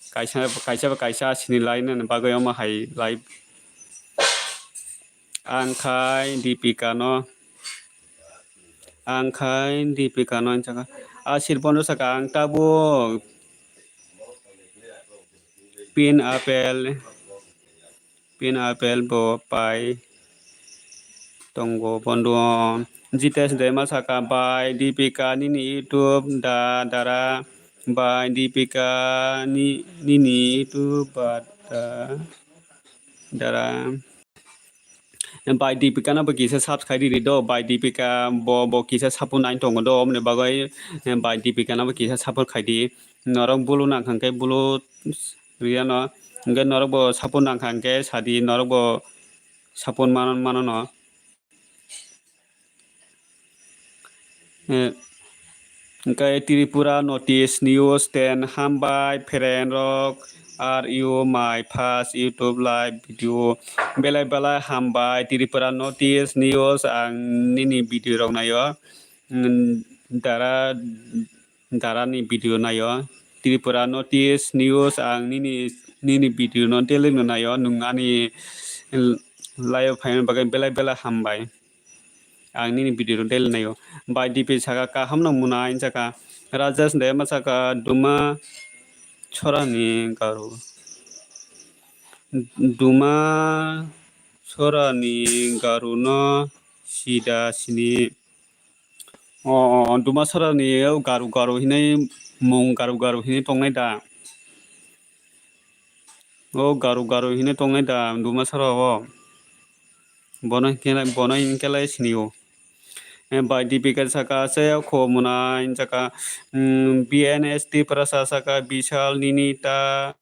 kaisa, kaisa ba kaisa sinilainani bagwi omo hai live. Ang khai Deepika no, ang khai Deepika no, ang saka, asir bondo saka, ang tabuk pin apple, pin apple bo pai tongo bondo. Jitesh Debbarma saka, bai Deepika nini YouTube da dara, bai Deepika ni, nini YouTube ba da dara. Bai Deepika no bo kisa subscribe riri do, bai Deepika bo, bo kisa support nai tongo do, omoni bagwi, eh, bai Deepika no bo kisa support khai di. Norok bulu nang kha hwnkhe bulu riyano, hwnkhe norok bo support nang kha hwnkhe sadi, norok bo support mano, mano no. Eh, hwnkhe Tripura Notice News ten, hambai friend rok, are you my first YouTube live video? Belai belai hambai Tripura Notice News, ang nini video rok naio. Mm, dara, dara ni video naio. Tripura Notice News, ang nini, nini video no daily no naio. Nwng ani live phaimani bagwi belai belai hambai. Ang nini video no daily naio. Bai D P saka, kaham no mwnai, hwnwi saka. Rajesh Debbarma saka, Duma chorani garu. Duma chorani garu no sida sini. O, o, o, Duma chorani garu garu hinwi mung garu garu hinwi tongnai da. O garu garu hino tongnai da Dumasara o. Bono hinkhe, bono hinkhe lai sinio. Eh, bai Dipika saka se kho mwnai saka, mm, B N S Tiprasa saka Bishal nini ta,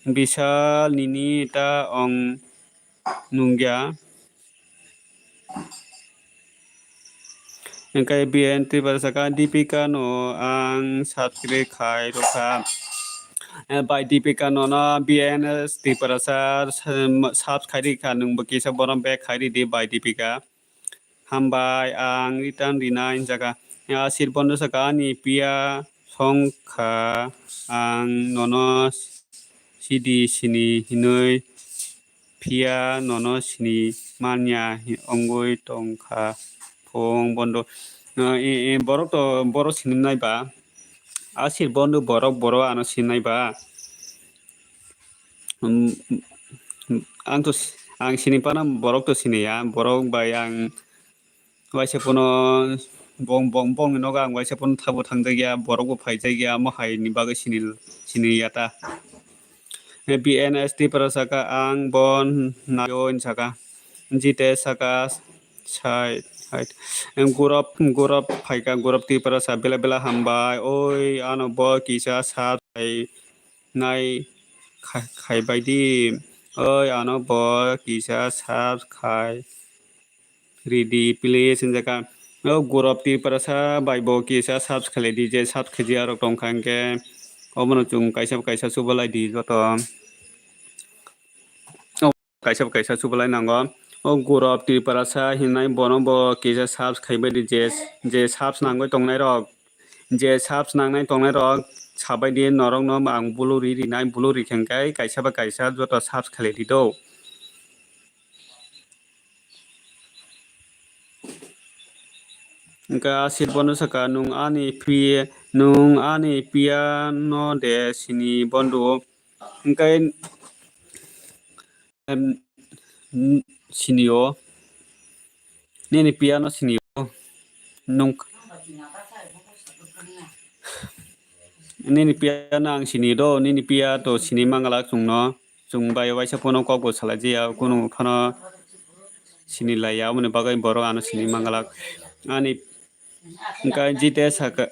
Bishal nini ta ong nungya. Hingke B N Tiprasa saka Dipika no ang subscribe khai rwkha. Eh, bai Dipika no no B N S Tiprasa subscribe khai rikha, nwng bo kisa borom back khai ridi bai Dipika. Hambai ang return rinai jaga. Asir bondo saka ani piya songkha ang nono sidi sini hinui. Phiya nono sini manya hi-, wngwi tongkha phung bondo. No, e, e, borok to, borok sini nai ba. Asir bondo borok, borok ano sini nai ba. Um, um, ang to s-, ang sini pana borok to sini ya. Borok bai ang waisa pono bong, bong, bongni nogo ang waisa pono thabo thangjakya, borokbo phaijakya, omo haini bagwi sini, sini ya ta. B N S Tiprasa saka ang bo naio hinwi saka. Jite saka sai, hai. Gurop, Gurop phaika, Gurop Tiprasa bela bela hambai. Oi, ano bo kisa sa sai nai kha-, khaibai di. Oi, ano bo kisa sa khai. Ridi, please, hinjaka. O Gurop Tiprasa bai bo kisa subs khlai di, je subs khaijak rok tongkha hingke obono chwng kaisa kaisa chubalai di joto. O kaisa kaisa chubalai nango. O Gurop Tiprasa hinai bono bo kisa subs khaibai di, je, je subs nangwi tongnai rok, je subs nangnai tongnai rok sabai di, norok no ang bulu ri rinai, bulu ri khe hingke kaisa ba kaisa joto subs khlai di do. Hingke asir bono saka, "Nwng ani pi-, nwng ani piya no de sini bondo." Hingke, em, n-, sini o. Nini piya no sini o. Nwng, nini piya no ang sini do, nini piya to sini mangalak chwng no. Chwng bai waisa phano kok bo salai jaya, kunu phano sini laiya, aboni bagwi borok ano sini mangalak. Ani hingke Jite saka,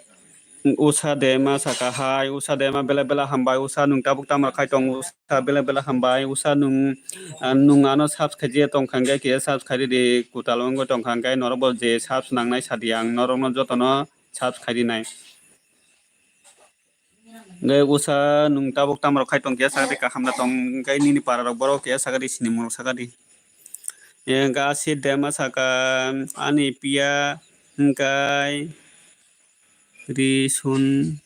Usa Dema saka hai, Usa Dema bela bela hambai, Usa nwng tabuk tamo khai tong, Usa bela bela hambai, Usa nwng, ah, nwng ano subs khaijak tong kha hingke kisa subs khai ridi, kwtal wngwi tong kha hingke norok bo je subs nangnai sadi ang norok no joto no subs khai rinai. Hingke Usa nwng tabuk tamo khai tong khe sakdi kaham da tong hingke nini para rok borok khe sakdi sini mung sakdi. Hingke Asir Dema saka ani piya hingke Rison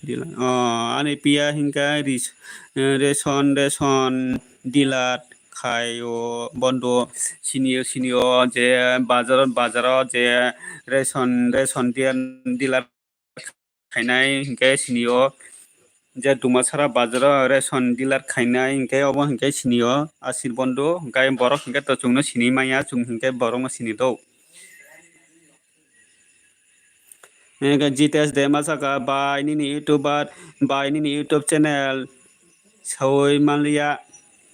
dila-, oh, ani piya hingke ris-, eh, Reson, Reson dilat khai o bondo sini o, sini o je bazar, bazar o je Reson, Reson dilat khainai hingke sini o, je Dumasara bazar o ration dealer khainai hingke obo hingke sini o Asir Bondo, hingke borok hingke to chwngno sini manya, chwng hingke borokno sini do. Hingke Jitesh Dema saka, "Bai nini YouTube, bai nini YouTube channel sawi manliya,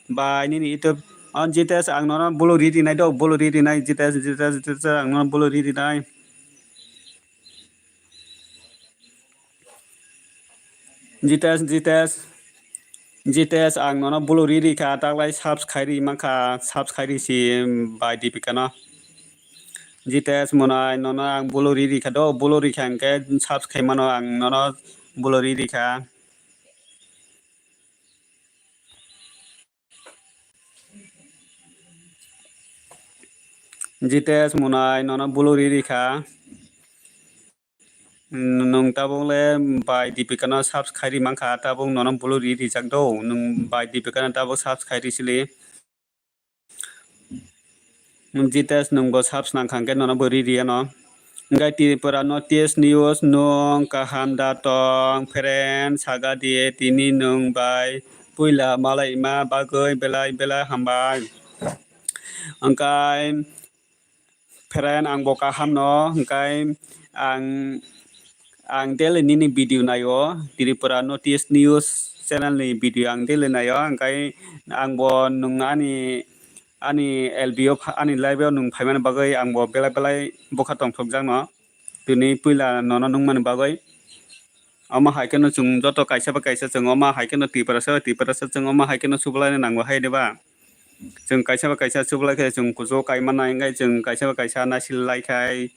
bai nini YouTube." O Jitesh, ang nono bulu ri rinai do, bulu ri rinai, Jitesh, Jitesh, Jitesh, ang nono bulu ri rinai. Jitesh, Jitesh, Jitesh, ang nono bulu ri rikha, taklai subs khai ri mankha, subs khai risi bai Dipika no. Jitesh Monai, nono ang bulu ri rikha do, bulu rikha hingke subs khai mano, ang nono bulu ri rikha. Jitesh Monai, nono bulu ri rikha. Nwng tabuk le bai Dipika no subs khai ri mankha, tabuk nono bulu ri rijak do. Nwng bai Dipika no tabuk subs khai ri sili. Jitesh, nwng bo subs nang kha hingke nono bo ri ri ano. Hingke Tripura North East News, nwng kaham da tong, friend, saga di, tini nwng bai puila malaima bagwi belai belai hambai. Hingke friend, ang bo kaham no, hingke ang, ang daily nini video naio, Tripura North East News channel ni video ang daily naio, hwnkhe ang bo nwng ani, ani L B o pha-, ani live o nwng phaimani bagwi ang bo belai belai bwkha tongthokjakno tini puila nono nukmani bagwi. Omo hai kheno chwng joto kaisa bai kaisa chwng omo hai kheno Tiprasa bai Tiprasa chwng omo hai kheno chubalaina nango hai diba? Chwng kaisa bai kaisa chubalai khe chwng kuchuk kai mannai, hwnkhe chwng kaisa bai kaisa naisil lai khai,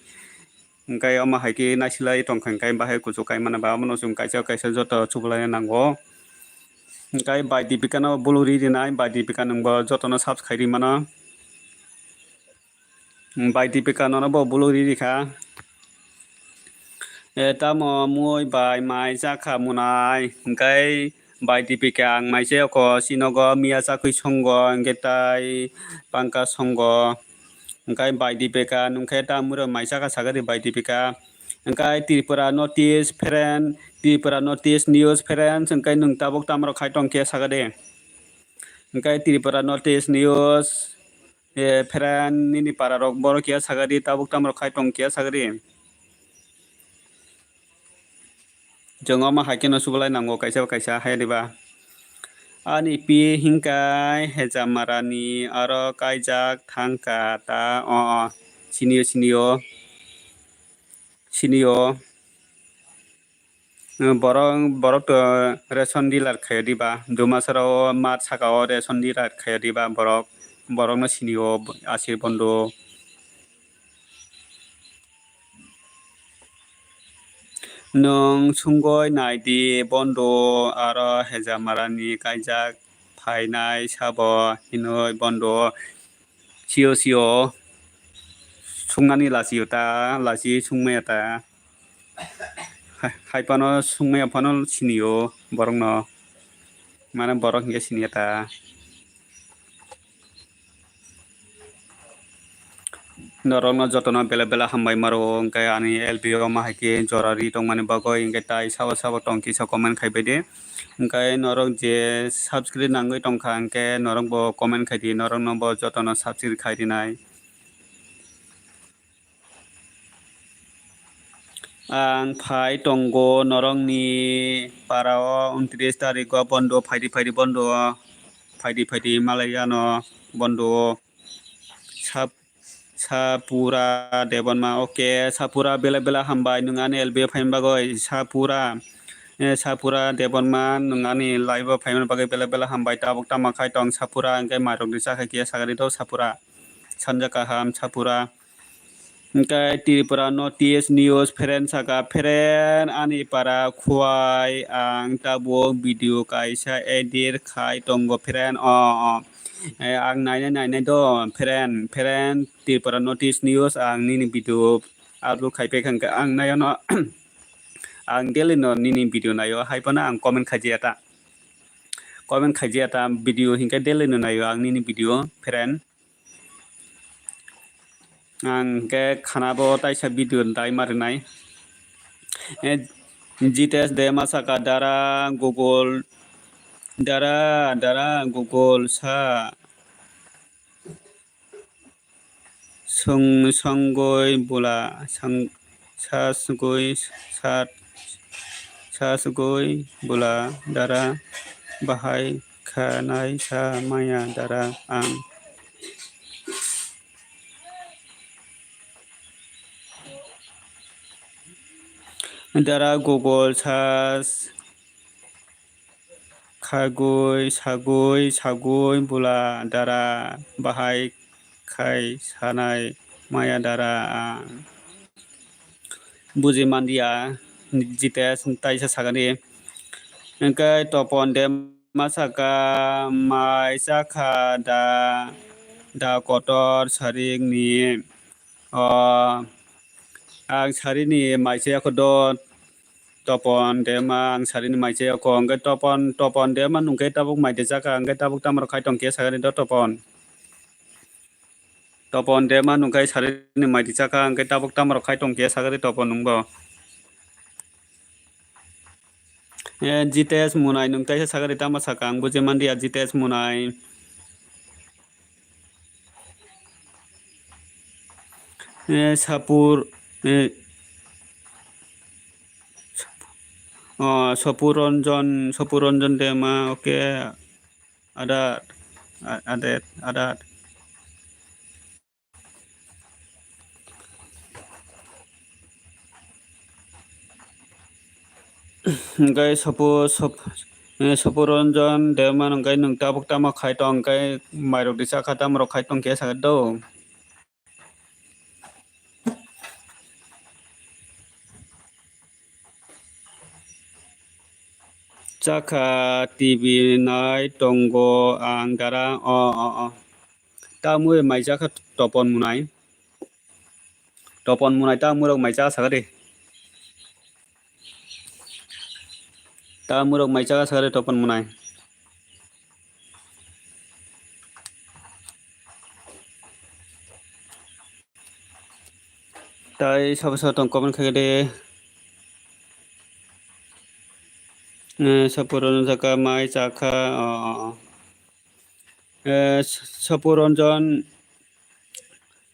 hwnkhe omo hai khe naisil lai tong kha, hwnkhe bahai kuchuk kai mano ba, omono chwng kaisa bai kaisa joto chubalai nango. Hwnkhe bai Dipika no bulu ri rinai, bai Dipika nwng bo jotono subscribe ri mano. Bai Dipika nono bo bulu ri ri kha. E, tamo mui bai mai chakha munai, hwnkhe bai Dipika ang mai se oko sinogo miya chakwi songo, hwnkhe tai pangka songo, hwnkhe bai Dipika nungkhe ta muro mai chakha sagadi bai Dipika, hwnkhe Tripura North East friend, Tripura North East news friends, hwnkhe nwng tabuk tamrok khai tong khe sagadi, hwnkhe Tripura North East news. E, friend, nini para rok borok kiya sagadi, tabuk tamrok khai tong kiya sagadi. Chwng omo hai kheno sublai nango kaisa kaisa hai diba. Ani pi hinkai hejamarani aro kaijak thangka ta o, o, sinio, sinio, sinio. Borok, borok to ration dealer khayo diba, Dumasarao mat sakao ration dealer khayo diba borok, borokno sinio Asir Bondo. Nwng sungoi naidi Bondo aro hejamarani kaijak phainai sabo hinoi Bondo. Sio sio sungnani lachio ta, lachi sungmaya ta. Hai, hai phano sungmaya phano sinio borokno. Mane borok hinkhe siniya ta. Norokno jotono bela bela hambai maro, hwnkhe ani L B o ma hai khe jora ri tongmani bagwi, hwnkhe tai sabo sabo tong kisa comment khai bai di. Hwnkhe norok je subscribe nangwi tongkha, hwnkhe norok bo comment khai di, norokno bo jotono subscribe khai rinai. Ang phai tongo norokni parao, untris tariko bondo, phaidi phaidi bondo, phaidi phaidi malai ano bondo. Sap-, Sapura Debonma, okay, Sapura bela bela hambai nwng ani L B o phaima bagwi, Sapura, eh, Sapura Debonma nwng ani live o phaima bagwi bela bela hambai, tabuk tamo khai tong Sapura, hwnkhe mairok ni chakha kiya sagari do Sapura, sanja kaham Sapura. Hwnkhe Tripura North East News friend saka, friend ani para khuai ang tabuk video kaisa edit khai tongo friend o, o. Eh, ang nainai nainai do friend, friend Tripura North East News ang nini video upload khai paikha hwnkhe ang naio no ang daily no nini video naio hai phano ang comment khaijaya ta, comment khaijaya ta video hinkhe daily no naio ang nini video friend. Ang khe khana bo taisa video dai ma rwnai. Eh, Jitesh Dema saka dara Google, dara, dara Google sa song-, songoi bula, sang-, sa sugoi, sa, sa sugoi bula dara bahai khanai sa maya dara ang. Dara Google sa khagwi, sagwi, sagwi bula dara bahai khai sanai maya dara ang. Buji manliya, Jitesh taisa sagani. Hwnkhe Topon Dema saka, mai chakha da, da kotor saringni. O, ang sarini mai chaya kho do, Topon Dema, ang sarini mai chaya kho. Hwnkhe Topon, Topon Dema nungkhe tabuk mai de chakha, hwnkhe tabuk tamo rok khai tong khe sagani do Topon. Topon Dema nungkhe sarini mai de chakha, hwnkhe tabuk tamo rok khai tong khe sagani Topon nungbo. Eh, Jitesh Munai, nwng taisa sagari tamo saka, ang buji manliya Jitesh Munai. Eh, Sapur, eh, Oh, Sopuranjan, Sopuranjan Dema, okay. Adat, a-, adet, adat. Hwnkhe Sopu-, Sop-, eh, Sopuranjan Dema hwnkhe nwng tabuk tamo khai tong, hwnkhe mairok di chakha, tamo rok khai tong khe sakha do. Chakha T V nai tongo ang dara, o, o, o. Tamwi mai chakha Topon Munai. Topon Munai tamwi rok mai chakha sakha di. Tamwi rok mai chakha sakha di Topon Munai. Tai sabo sabo tong comment khaikhe de. Eh, Sopuranjan chakha mai chakha, o, o, o. Eh, Sopuranjan,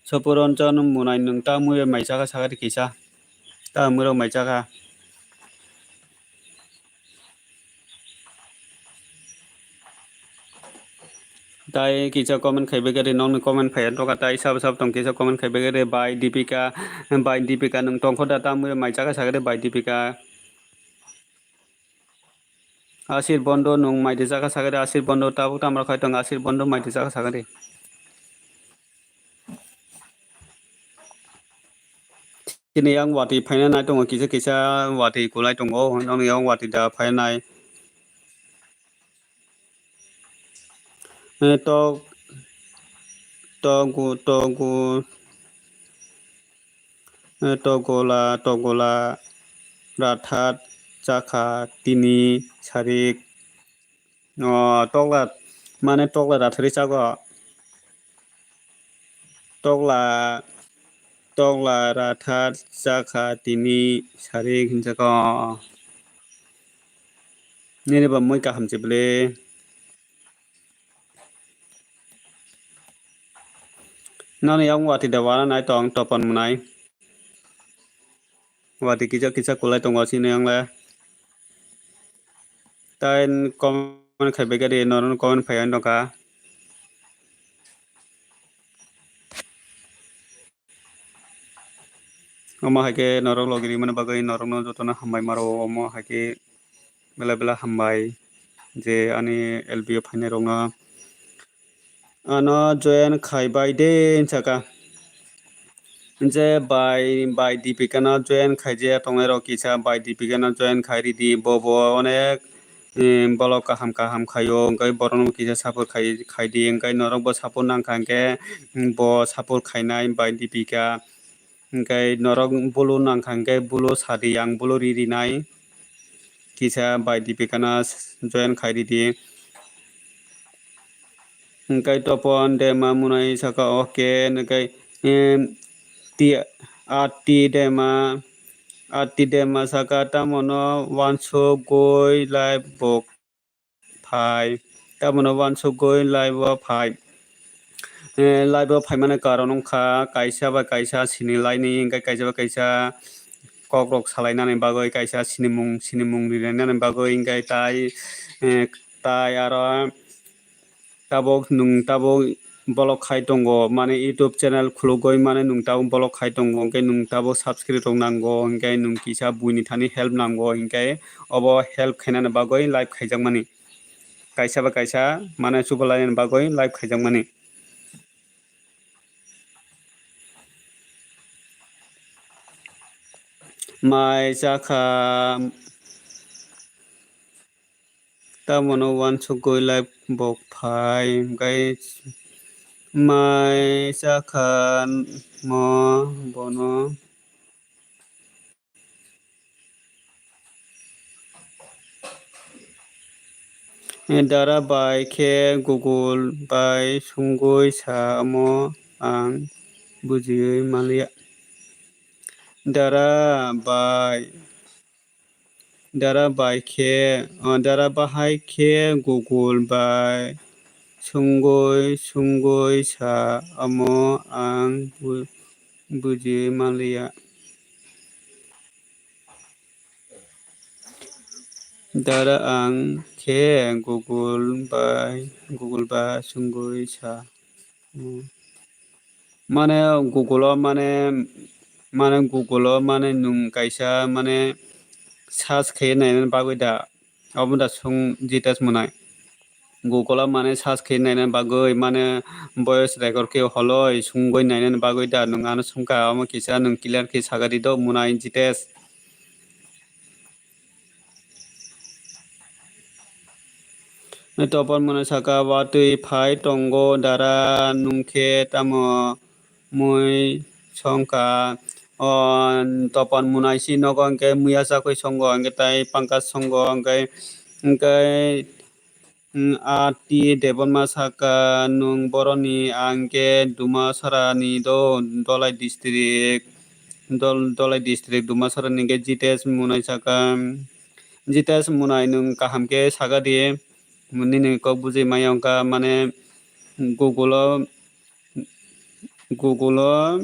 Sopuranjan Munai nwng tamwi mai chakha sakha di kisa. Tamwi rok mai chakha. Tai kisa comment khai begari, nokni comment phai doka, tai sabo sabo tong kisa comment khai begari, bai Dipika, bai Dipika nwng tongkho da, tamwi mai chakha sakha de bai Dipika. Asir Bondo nwng mai di chakha sakha de, Asir Bondo tabuk tamo khai tong, Asir Bondo mai di chakha sakha de. Chini yang watwi phaina nai tongo, kisa kisa watwi kulai tongo, nokni yang watwi da phaina nai. Eh, tok, togu, togu, eh, togola, togola, rathat, chakha, tini, sarik. O, tokla, mane tokla rathari chago. Tokla, tokla rathat chakha tini sarik hinjako. Nini ba mui kaham se bwle. Nani yang watwi da wana nai tong Topon Munai. Watwi kisa kisa kulai tongo chini yang le. Tai comment khai begari norok comment phai ang nokha. Omo hai khe norok logi rimani bagwi norokno jotono hambai maro, omo hai khe belai belai hambai je ani L B o phainai rokno. Ano join khai bai de hinsa kha. Je bai, bai Dipika no join khai je tongnai rok kisa bai Dipika no join khai ridi, bo bo onek, em, bolok kaham kaham khaio, hwnkhe borokno kisa support khai, khai di, hwnkhe norok bo support nang kha hwnkhe, em, bo support khainai bai Dipika, hwnkhe norok bulu nang kha hwnkhe bulu sa di, ang bulu ri rinai. Kisa bai Dipika no join khai ridi. Hwnkhe Topon Dema Munai saka, okay, hwnkhe, em, ti, Ati Dema, Ati Dema saka, tamo no wansugwi live bo phai, tamo no wansugwi live o phai. Eh, live o phaimani karon wngkha kaisa bai kaisa sini laini, hwnkhe kaisa bai kaisa kok rok salainani bagwi, kaisa sinimung, sinimung rinani bagwi, hwnkhe tai, eh, tai aro tabuk nwng tabuk bolok khai tongo, mane YouTube channel khulugwi mane nwng tabuk bolok khai tongo, hwnkhe nwng tabuk subscribe rok nango, hwnkhe nwng kisa buini thani help nango, hwnkhe obo help khainani bagwi live khaijakmani. Kaisa bai kaisa mane chubalainani bagwi live khaijakmani. Mai chakha, tamo no wansugwi live bo phai, hwnkhe mai chakha mo bono. Dara bai khe Google bai sungwi sa, omo ang bujiwi manliya. Dara bai, dara bai khe, o, dara bahai khe Google bai sungwi, sungwi sa, omo ang bu-, bujiwi manliya. Dara ang khe Google bai, Google ba sungwi sa. Hmm. Mane Google o mane, mane Google o mane nwng kaisa mane search khe naina bagwi da. Obo da sung Jitesh Munai. Google o mane search khe naina bagwi mane voice record khe holoi sungwi naina bagwi da nwng ano sungkha omo kisa nwng clear khe sagadi do Munai Jitesh. Topon Munai saka, watwi phai tongo dara, nwng khe tamo mui songkha? O Topon Munai si nogo hwnkhe muya chakwi songo, hwnkhe tai Pankaj songo, hwnkhe, hwnkhe, mm, A T Debbarma saka, nwng boroni ang khe Dumasarani do, Dholai district, Dol-, Dholai district Dumasarani hwnkhe Jitesh Munai saka, Jitesh Munai nwng kaham khe sagadi, nini kok bujui maya wngkha, mane Google o, Google o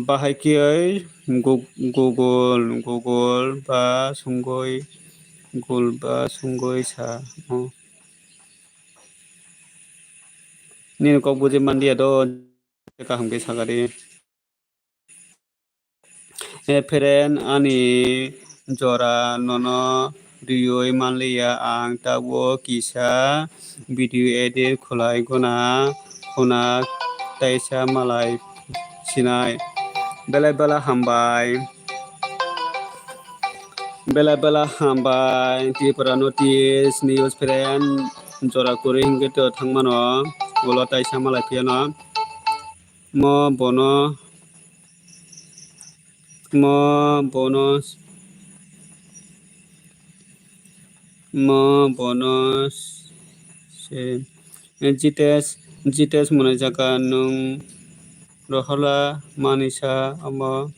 bahai khe Gu-, Google, Google ba sungwi, Google ba sungwi sa. Oh. Nini kok bujui manliya do, kaham khe sagadi. E friend, ani jora nono riui manliya, ang tabuk kisa video edit khwlai guna, khuna taisa malai sinai. Belai belai hambai. Belai belai hambai Tripura North East News friend, jora kwrwi hwnkhe to thangmano, ulo taisa malai phiyano. Mo bono, mo bono, mo bono se, Jitesh, Jitesh Munai saka, nwng rohola manisa omo.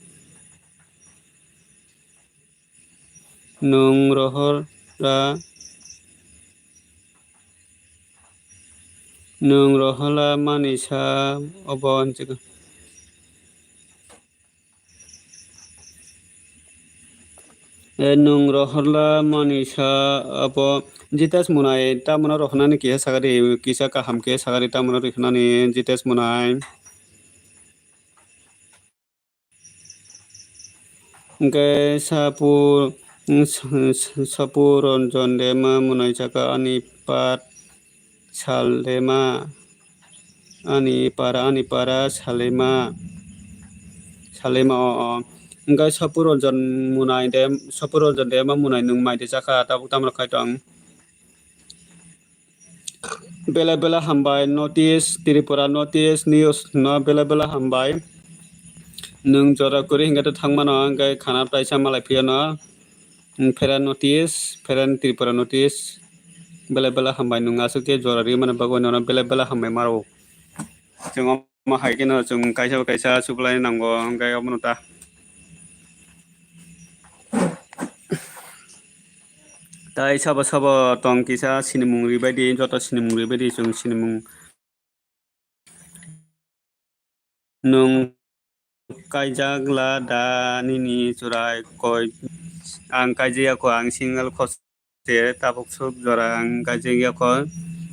Nwng rohorla, nwng rohorla manisa obo, eh, nwng rohorla manisa obo. Jitesh Munai, tamoni rohornani kisa sagadi, kisa kaham khe sagadi tamoni rohornani, Jitesh Munai. Hwnkhe Sapu, Sapu Ranjan Dema Munai saka, ani par Saldema, ani para, ani para Salema, Salema o, o. Hwnkhe Sapu Ranjan Munai Dem-, Sapu Ranjan Dema Munai nwng mai de saka, tabuk tamo khai tong. Belai belai hambai North East, Tripura North East News no belai belai hambai. Nwng jora kwrwi hwnkhe to thangmano, hwnkhe khana taisa malai phiyano. Phera North East, phera Tripura North East. Belai belai hambai nwng aswk khe jora rwmani bagwi nono belai belai hambai maro. Chwng omo hai kheno chwng kaisa bai kaisa suplai nango, hwnkhe omono ta. Tai sabo sabo tong kisa sinimung ribaidi, joto sinimung ribaidi chwng sinimung. Nwng kaijak la da nini churai koi? Ang kaijak ya kho, ang single kho se, tabuk swk jora ang kaijak ya kho,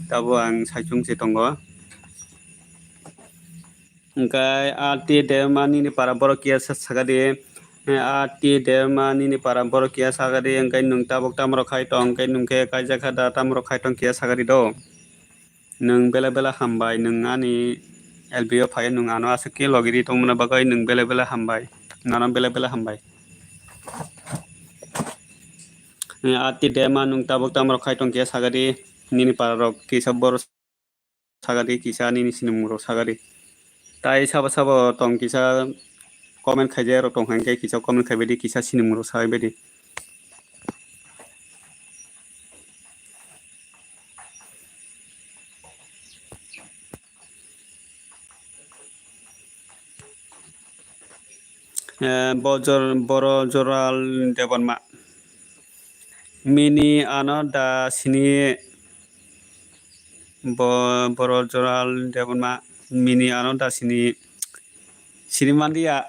tabuk ang saichung se tongo. Hwnkhe R T Debbarma nini para borok kiya sa-, sakadi, R T Debbarma nini para borok kiya sakadi, hwnkhe nwng tabuk tamo rok khai tong, hwnkhe nwng khe kaijak kha da tamo rok khai tong kiya sakadi do. Nwng belai belai hambai, nwng ani L B o phai nwng ano aswk khe logi ri tongmani bagwi nwng belai belai hambai, nano belai belai hambai. Ati dema nwng tabuk tamo rok khai tong khe sagadi, nini para rok kisa bor sagadi, kisa nini sinimung rok sagadi. Tai sabo sabo tong kisa comment khaijak rok tong kha, hwnkhe kisa comment khaibaidi, kisa sinimung rok sagaibaidi. Eh, bojor, boro joral debonma. Mini ano da sini, bo-, boro joral debonma. Mini ano da sini, sini manliya.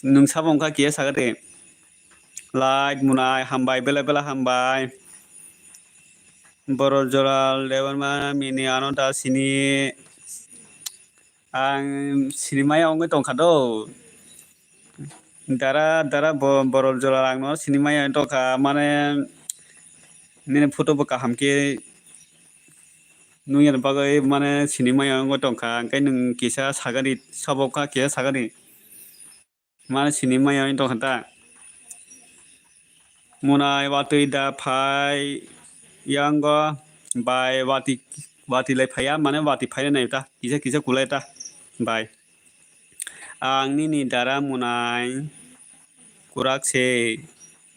Nwng sabo wngkha kiya sagade. Light Munai hambai, bela bela hambai. Borok Joral Debbarma mini ano da sini. Ang sinimaya wngwi tongkha do. Dara, dara bo-, Borok Joral ang no sinimaya wngwi tongkha, mane nini photo bo kaham khe nungya bagwi mane sinimaya wngwi tongkha, hwnkhe nwng kisa sagani, sabo kha kisa sagani. Mane sinimaya wngwi tongkha ta. Munai watwi da phai yango bai watwi, watwi lai phaiya, mane watwi phaina nai ta, kisa kisa kulai ta bai. Ang nini dara Munai kurak se,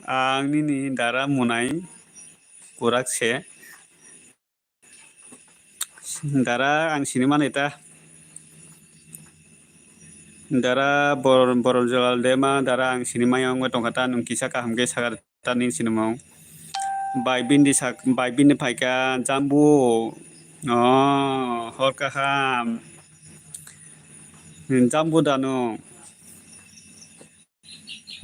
ang nini dara Munai kurak se. Dara ang sini mani ta. Dara bor-, Borok Joral Debbarma, dara ang sinimaya wngwi tongkha ta, nwng kisa kaham khe sakha ta nini sinimung. Bai bini sak-, bai bini phaikha Jambu. Oh, hor kaham. Jambu da nwng?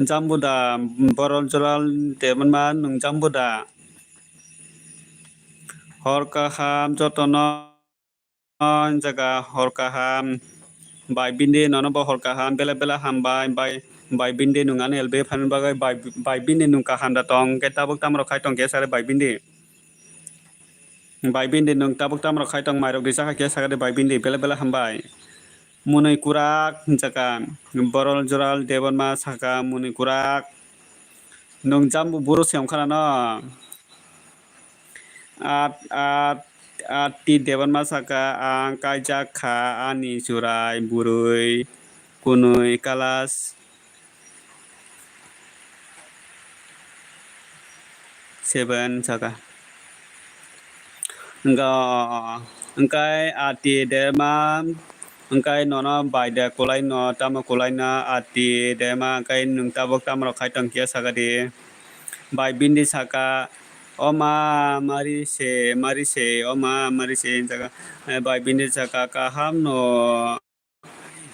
Jambu da, Borok Joral Debbarma nwng Jambu da? Hor kaham jotono jaga, hor kaham. Bai bini nono bo hor kaham, bela bela hambai, bai, bai bini nwng ano L B phan bagwi, bai, bai bini nwng kaham da tong, khe tabuk tamo rok khai tong khe sare bai bini. Bai bini nwng tabuk tamo rok khai tong, mairok di chakha khe sakha de bai bini, bela bela hambai. Munui kurak hinjaka, Borok Joral Debbarma saka munui kurak. Nwng Jambu buro se wngkha na no? At, at, Ati Debbarma saka, ang kaijak kha ani churai bwrwi kwnwi class seven saka. Wngkha, wngkha Ati Debbarma, wngkha nono bai de kulai no, tamo kulai no Ati Debbarma, wngkha nwng tabuk tamo rok khai tong khe saka di. Bai bini saka, o ma, mari se, mari se, o ma, mari se, wngkha, bai bini saka kaham no.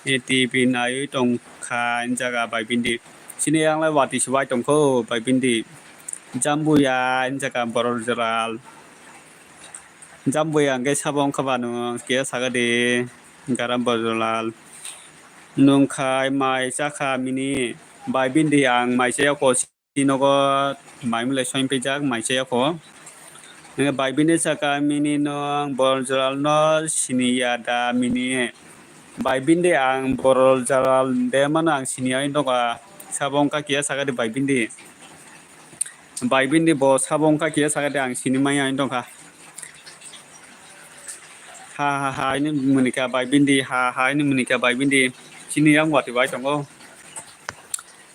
E T V naiwi tong kha, wng jaga bai bini. Chini yang lai watwi se wai tong kho bai bini. Jambuya wng jaga Borok Joral. Jambuya hwnkhe sabo wngkha ba nwng khe sakha di, Garam Borok Joral. Nwng khai mai chakha mini bai bini, ang mai chaya kho. Nogo mai mole soin pijak mai chaya kho. Hingke bai bini saka mini nwng Borok Joral no siniya da mini. Bai bini ang Borok Joral de mano ang siniya wng tongkha. Sabo wngkha kiya saka di bai bini. Bai bini bo sabo wngkha kiya saka di ang sini maya wng tongkha. Ha ha ha ini munika bai bini, ha ha ini munika bai bini. Sini yang wati bai tongo.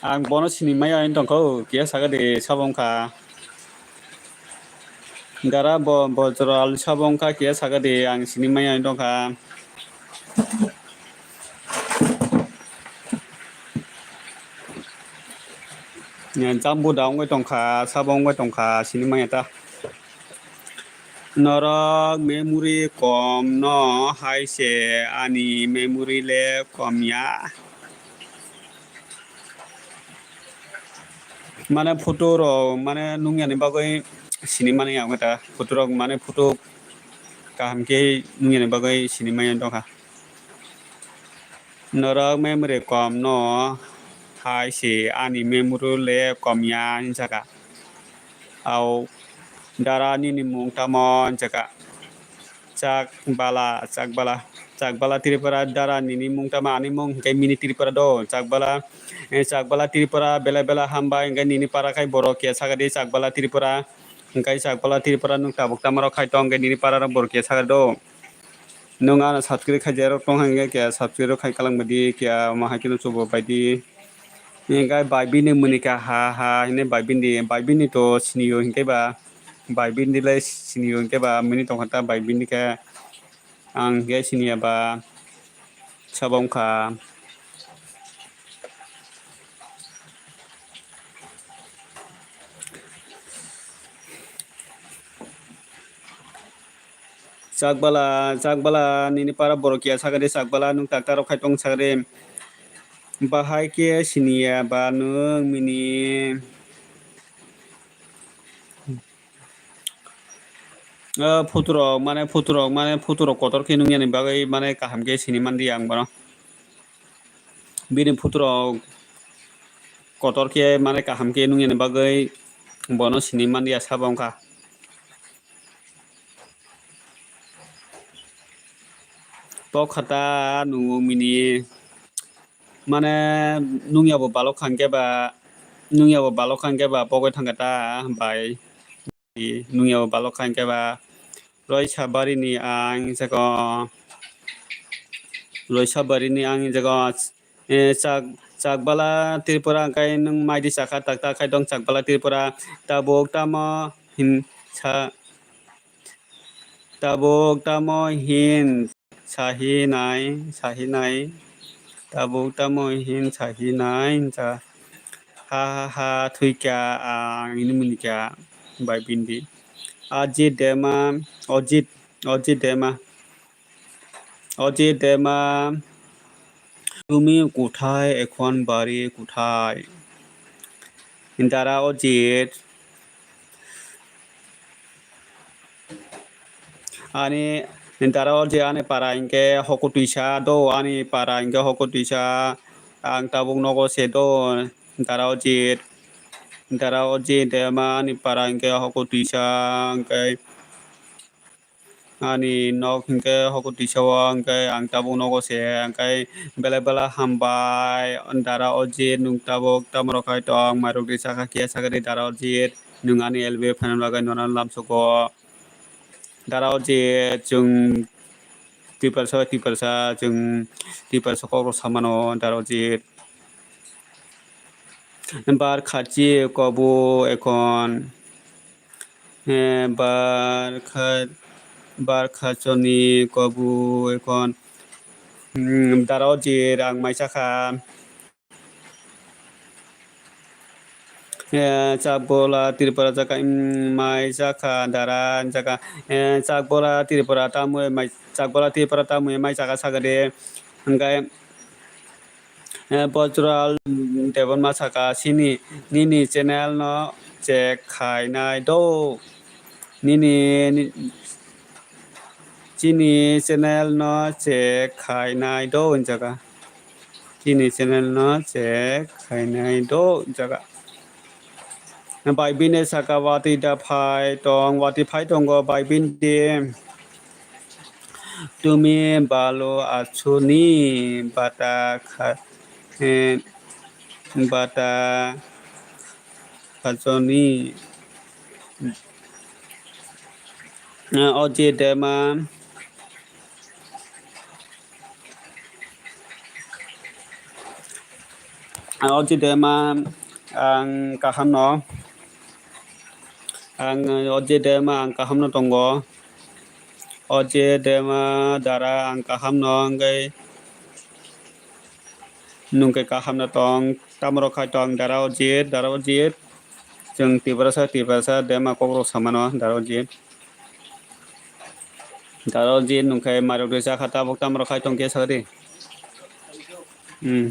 Ang bono sini maya wng tongkha, kiya saka de sabo wngkha. Dara bo, bo Joral sabo wngkha, kiya saka de ang sini maya wng tongkha. Jambu da wngwi tongkha, sabo wngwi tongkha, sini maya ta. Norok memory kom no hai se, ani memory le kom ya. Mane photo rok mane nungyani bagwi sini mani ang ta. Photo rok mane photo kaham khe nungyani bagwi sini maya tongkha. Norok memory kom no hai se, ani memory le kom ya hinjaka. Au dara nini mung tamo hinjaka. Chakbala, Chakbala, Chakbala Tripura dara nini mung tamo, ani mung hingke mini Tripura do. Chakbala, eh, Chakbala Tripura bela bela hambai hingke nini para khai borok ya sakadi Chakbala Tripura. Hingke Chakbala Tripura nung tabuk tamo rok khai tong hingke nini para rok borok ya sakadi do. Nung ano subscribe khai jerok tong hingke kya subscribe rok khai kalang badi kya ma hai khe no chubo baidi. Hingke bai bini muni kha ha ha hine bai bini, bai bini to siniyo hingke ba. Bai bini le siniyo hingke ba mini tongkha ta bai bini khe ang hingke siniya ba sabo wngkha. Chakbala, Chakbala, nini para borok ya sakadi Chakbala, nung takta rok khai tong sakadi. Bahai khe siniya ba nwng mini O photo rok mane, photo rok mane, photo rok kotor khe nung yani bagwi mane kaham khe sini mandi ang bono. Bini photo rok kotor khe mane kaham khe nung yani bagwi bono sini mandi ya sabo wngkha. Bo khata nung mini mane nung yabo balok khan khe ba, nung yabo balok khan khe ba pogwi thangkha ta bai. Nung yabo balok khan khe ba Roisa barini ang jago, Roisa barini ang jago, eh, chak, Chakbala Tripura hwnkhe nung maidi chakha tak tak khai tong Chakbala Tripura tabuk tamo hin sa, tabuk tamo hin sahinai, sahinai, tabuk tamo hin sahinai, hinsa ha ha ha thwikha ang ini munikha bai bindi. Ajit Dema, Ajit, Ajit Dema, Ajit Dema, তুমি কোথায় এখন বাড়ি কোথায়? Dara Ajit. Ani dara o je ani para hingke hoko twisa do, ani para hingke hoko twisa, ang tabuk nogo se do, dara o je, dara o je de ma ani para hingke hoko twisa, hingke ani nok hingke hoko twisa o, hingke ang tabuk nogo se, hingke belai belai hambai, dara o je nwng tabuk tamo rok hai tong, mairok de saka kiya saka de dara o je. Nwng ani L B F phaina bagwi nono lamsogo. Dara o je chwng Tiprasa, Tiprasa, chwng Tiprasa kokrok samano dara o je. Bar khachi kobo ekhon. Eh, bar kha, bar khachoni kobo ekhon. Hmm, dara o je rang maisa kha. Eh, Chakbola Tripura jaka, mm, mai jaka dara jaka. Eh, Chakbola Tripura tamui mai, Chakbola Tripura tamui mai jaka sagade. Hingke, eh, Bojral Debbarma saka sini, nini channel no check khainai do. Nini, ni-, chini channel no check khainai do, hinjaka. Chini channel no check khainai do jaga. Bai bini saka watwi da phai tong, watwi phai tongo bai bini. Tumi balo achu ni bata kha, eh, bata khachoni. Eh, o je dema. O je dema ang kaham no, ang o je dema ang kaham no tongo. O je dema dara ang kaham no hingke nwng khe kaham no tong. Tamo rok khai tong dara o je, dara o je. Chwng Tiprasa, Tiprasa dema kok rok samano dara o je. Dara o je nwng khe mairok de chakha tabuk tamo rok khai tong khe sakadi. Hmm.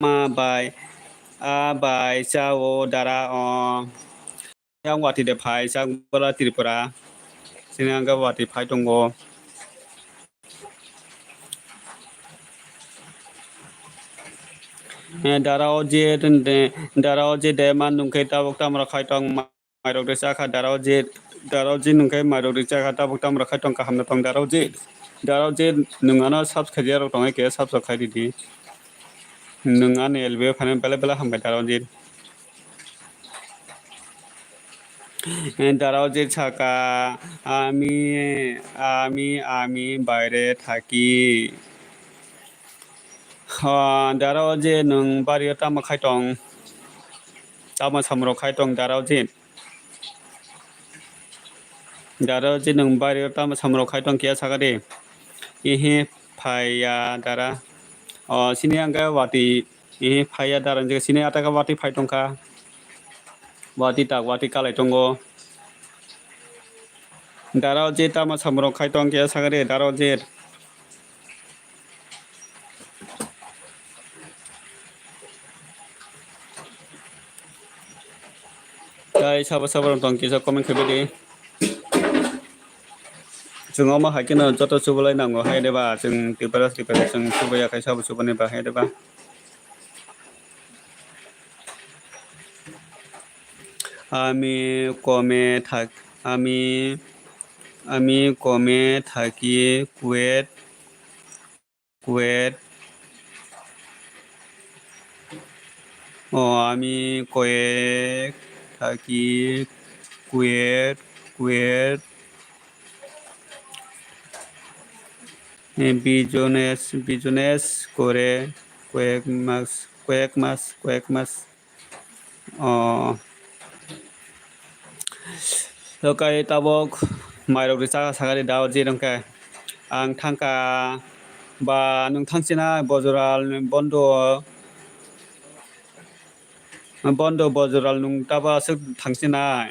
Ma bai, a bai cha o dara o. Yang watwi de phai Chakbola Tripura. Sini ang watwi phai tongo. Eh, dara o je, dara o je dema nwng khe tabuk tamo rok khai tong. Mairok de chakha dara o je, dara o je nwng khe mairok de chakha tabuk tamo rok khai tong kaham no tong dara o je. Dara o je nwng ano subscribe rok tong khe subscribe khai di di. Nwng ani L B F phaina belai belai hambai dara o je. Dara o je saka, "Ami, ami, ami baire thaki." Ha, dara o je nwng bario tamo khai tong? Tamo samrok khai tong dara o je? Dara o je nwng bario tamo samrok khai tong kiya saka de? Ihi phaiya dara. O, sini ang khe watwi, ihi phaiya dara, je sini ataka watwi phai tongkha. Watwi tak watwi kalai tongo. Dara o je tamo samrok khai tong kiya saka de, dara o je. Tai sabo sabo rok tong kisa comment khe bidi. Chwng omo hai kheno joto chubalai nango hai de ba, chwng Tripura, Tripura chwng chubaiya khai sabo chubani ba hai de ba. Ami kome thak-, ami, ami kome thaki Kuwait, Kuwait. O, ami Kuwait thaki Kuwait, Kuwait. Eh, business, business kore koyek mas, koyek mas, koyek mas. O. Lokai tabok mairok ri chaka sakari dao je rongkhe. Ang thangka ba nwng thangchina bojoral bondo. Bondo bojoral nwng tabo aswk thangsinai.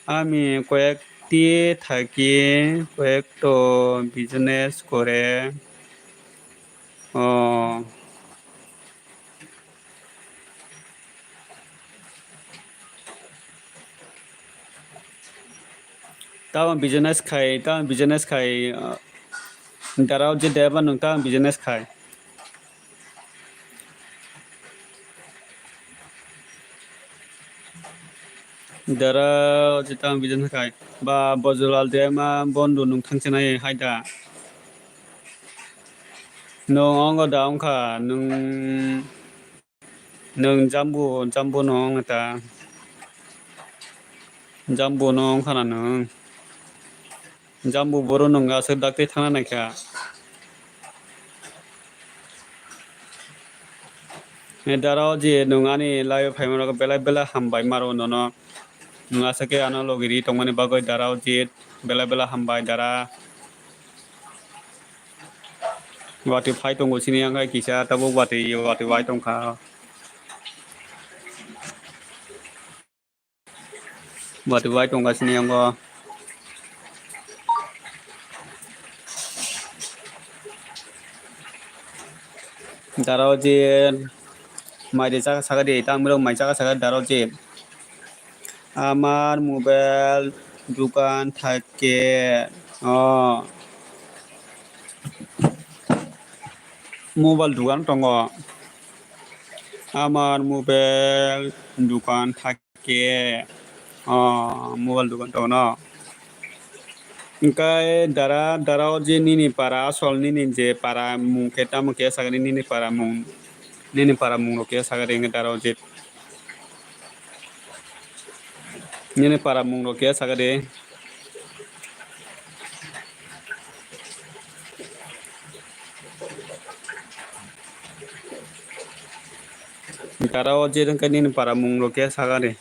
Ami koyekti thaki koyekto business kore. O. Tamo business khai, tamo business khai, ah, darao je deba nwng tamo business khai. Dara jeta ang bijin khai. Ba bojolal de ma bondo nwng thangchinai hai da. Nwng ongo da wngkha, nwng, nwng jambu, jambu no wngkha ta. Jambu no wngkha na nwng. Jambu boro nwng aswk dakti thangna naikha. E darao je nwng ani live-o phaimano belai belai hambai maro nono. Nwng aswk khe ano logi ri tongmani bagwi darao je belai belai hambai dara. Watwi phai tongo sini ang hai kisa tabuk watwi watwi wai tongkha. Watwi bai tonggasini yango. Darao je mai de chaka saka de, tang mirok mai chaka saka darao je. Amar mobile dukan thake. Oh. Mobile dukan tongo. Amar mobile dukan thake. Ke, oh, mobile dukan tongo no. Hwnkhe dara, dara o je nini para, asol nini je para mung khe tamo khe sakni nini para mung, nini para mung rok khe sakni hwnkhe dara o je. Nini para mung rok khe sakni. Dara o je hwnkhe nini para mung rok khe sakni.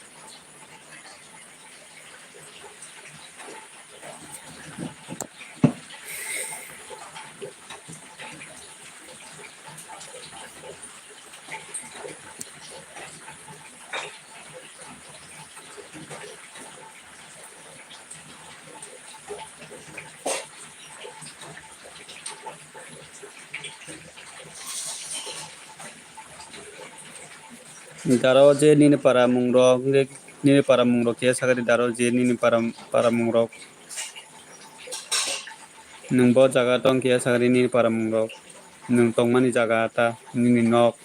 Dara o je nini para mung rok, nini para mung rok khe sakni dara o je nini para, para mung rok. Nwng bo jaga tong khe sakni nini para mung rok. Nwng tongmani jaga ta nini nok.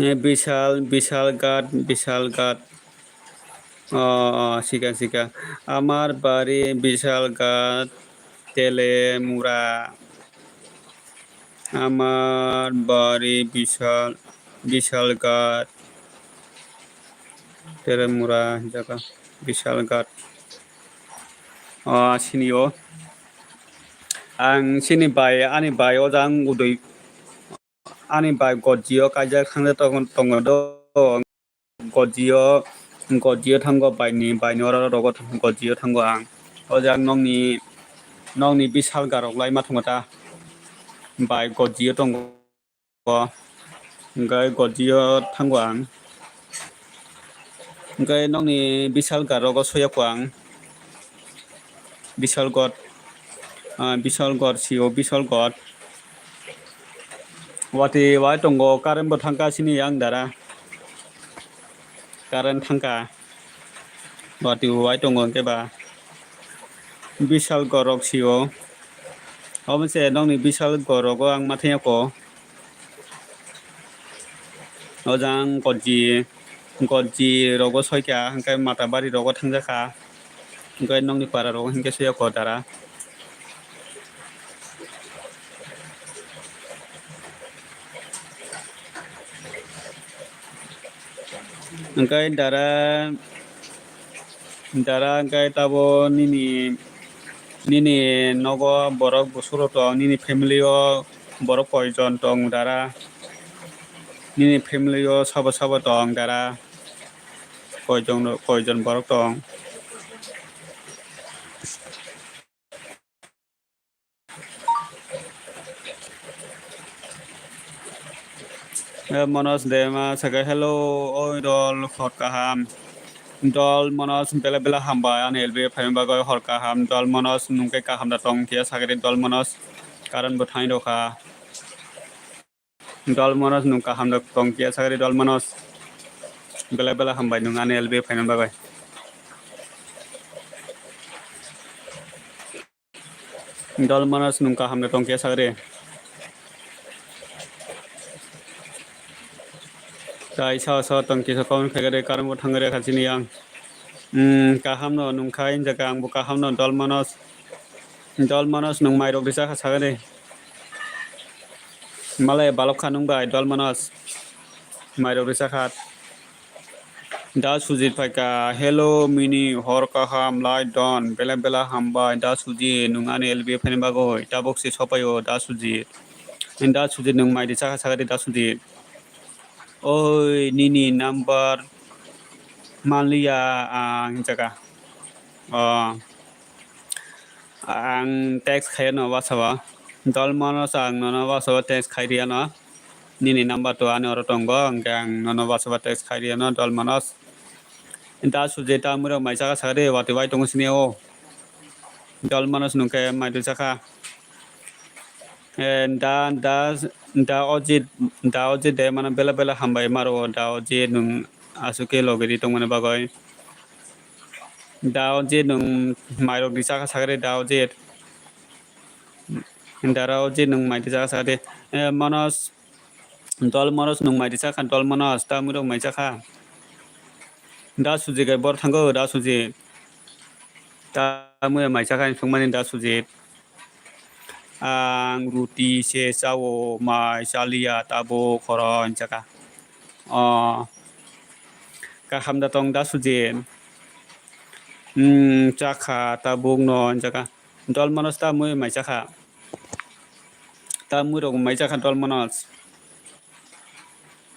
Eh, Bishal, Bishal Ghat, Bishal Ghat. Oh, oh, sika, sika. Amar bari Bishal Ghat, Telemura. Amar bari Bishal, Bishal Ghat, Telemura jaga, Bishal Ghat. Oh, sini o. Ang sini bai, ani bai o jang udui. Ani bai gojio kaijak thangde tongo, tongo do. Gojio Gojio thango baini, baini oro rogo gojio thango ang. O jak nokni, nokni bisal garok lai ma thangma ta. Bai gojio tongo. Hwnkhe gojio thango ang. Hwnkhe nokni bisal garok o soyakho ang. Bisal god, ah, bisal god sio, bisal god. Watwi wai tongo, current bo thangkha sini yang dara. Current thangkha. Watwi wai tongo hwnkhe ba. Bisal gorok sio. Omo se nokni bisal gorogo ang ma thangya kho. O jang gojji, gojji rogo soikha, hwnkhe Matabari rogo thangjakha. Hwnkhe nokni para rogo hinkhe soyakho dara. Hwnkhe dara, dara hwnkhe tabo nini, nini nogo borok bwswk rok tong, nini family o borok koijon tong dara? Nini family o sabo sabo tong dara? Koijon, koijon borok tong? Eh, Manoj Dema saka, "Hello, oi dol, hor kaham." Dol Manoj, bela bela hambai, ani L B phaima bagwi hor kaham. Dol Manoj, nwng khe kaham da tong khe sakri, Dol Manoj, karon bo thangwi rokha. Dol Manoj, nwng kaham da tong khe sakri, Dol Manoj, bela bela hambai nwng ani L B phaima bagwi. Dol Manoj, nwng kaham da tong khe sakri. Tai sao sao tong kisa comment khaikha de, karon bo thangwi rwkha chini yang. Hmm, kaham no nwng kha, hinjakha ang bo kaham no, Dol Manoj. Dol Manoj, nwng mai rok risa kha sakha de. Malai balok kha nwng bai, Dol Manoj. Mai rok risa kha. Da Sujit phaikha, "Hello Mini, hor kaham lai don, bela bela hambai." Da Sujit, nwng ani L B phaini bagwi tabuk se sopaio, Da Sujit. Da Sujit, nwng mai risa kha sakha de, Da Sujit. Oi, nini number manliya ang, hinjakha. Oh. Ang text khaiyano WhatsApp o. Dol Manoj, ang nono WhatsApp o text khai riyano. Nini number to ani oro tongo, hwnkhe ang nono WhatsApp o text khai riyano, Dol Manoj. Da Sujit, ta mwrwk mai chakha sakha de, watwi wai tongo sini o. Dol Manoj nwng khe mai rw chakha. Eh, da, da, da Ojit, da Ojit de mano bela bela hambai maro, da Ojit nwng aswk khe logi ri tongmani bagwi. Da Ojit nwng mairok di chakha sakha de, da Ojit. Dara Ojit nwng mai di chakha sakha de. Eh, Manoj, Dol Manoj nwng mai di chakha, Dol Manoj, ta mwrwk mai chakha. Da Sujit kai bor thango, Da Sujit. Ta mwrwk mai chakha, songmani Da Sujit. Ang ruti se chao, mai chaliya, tabuk horo, hinjakha. O, kaham da tong, Da Sujit? Hmm, chakha, tabuk no, hinjakha. Dol Manoj ta mui mai chakha. Ta mui rok mai chakha, Dol Manoj.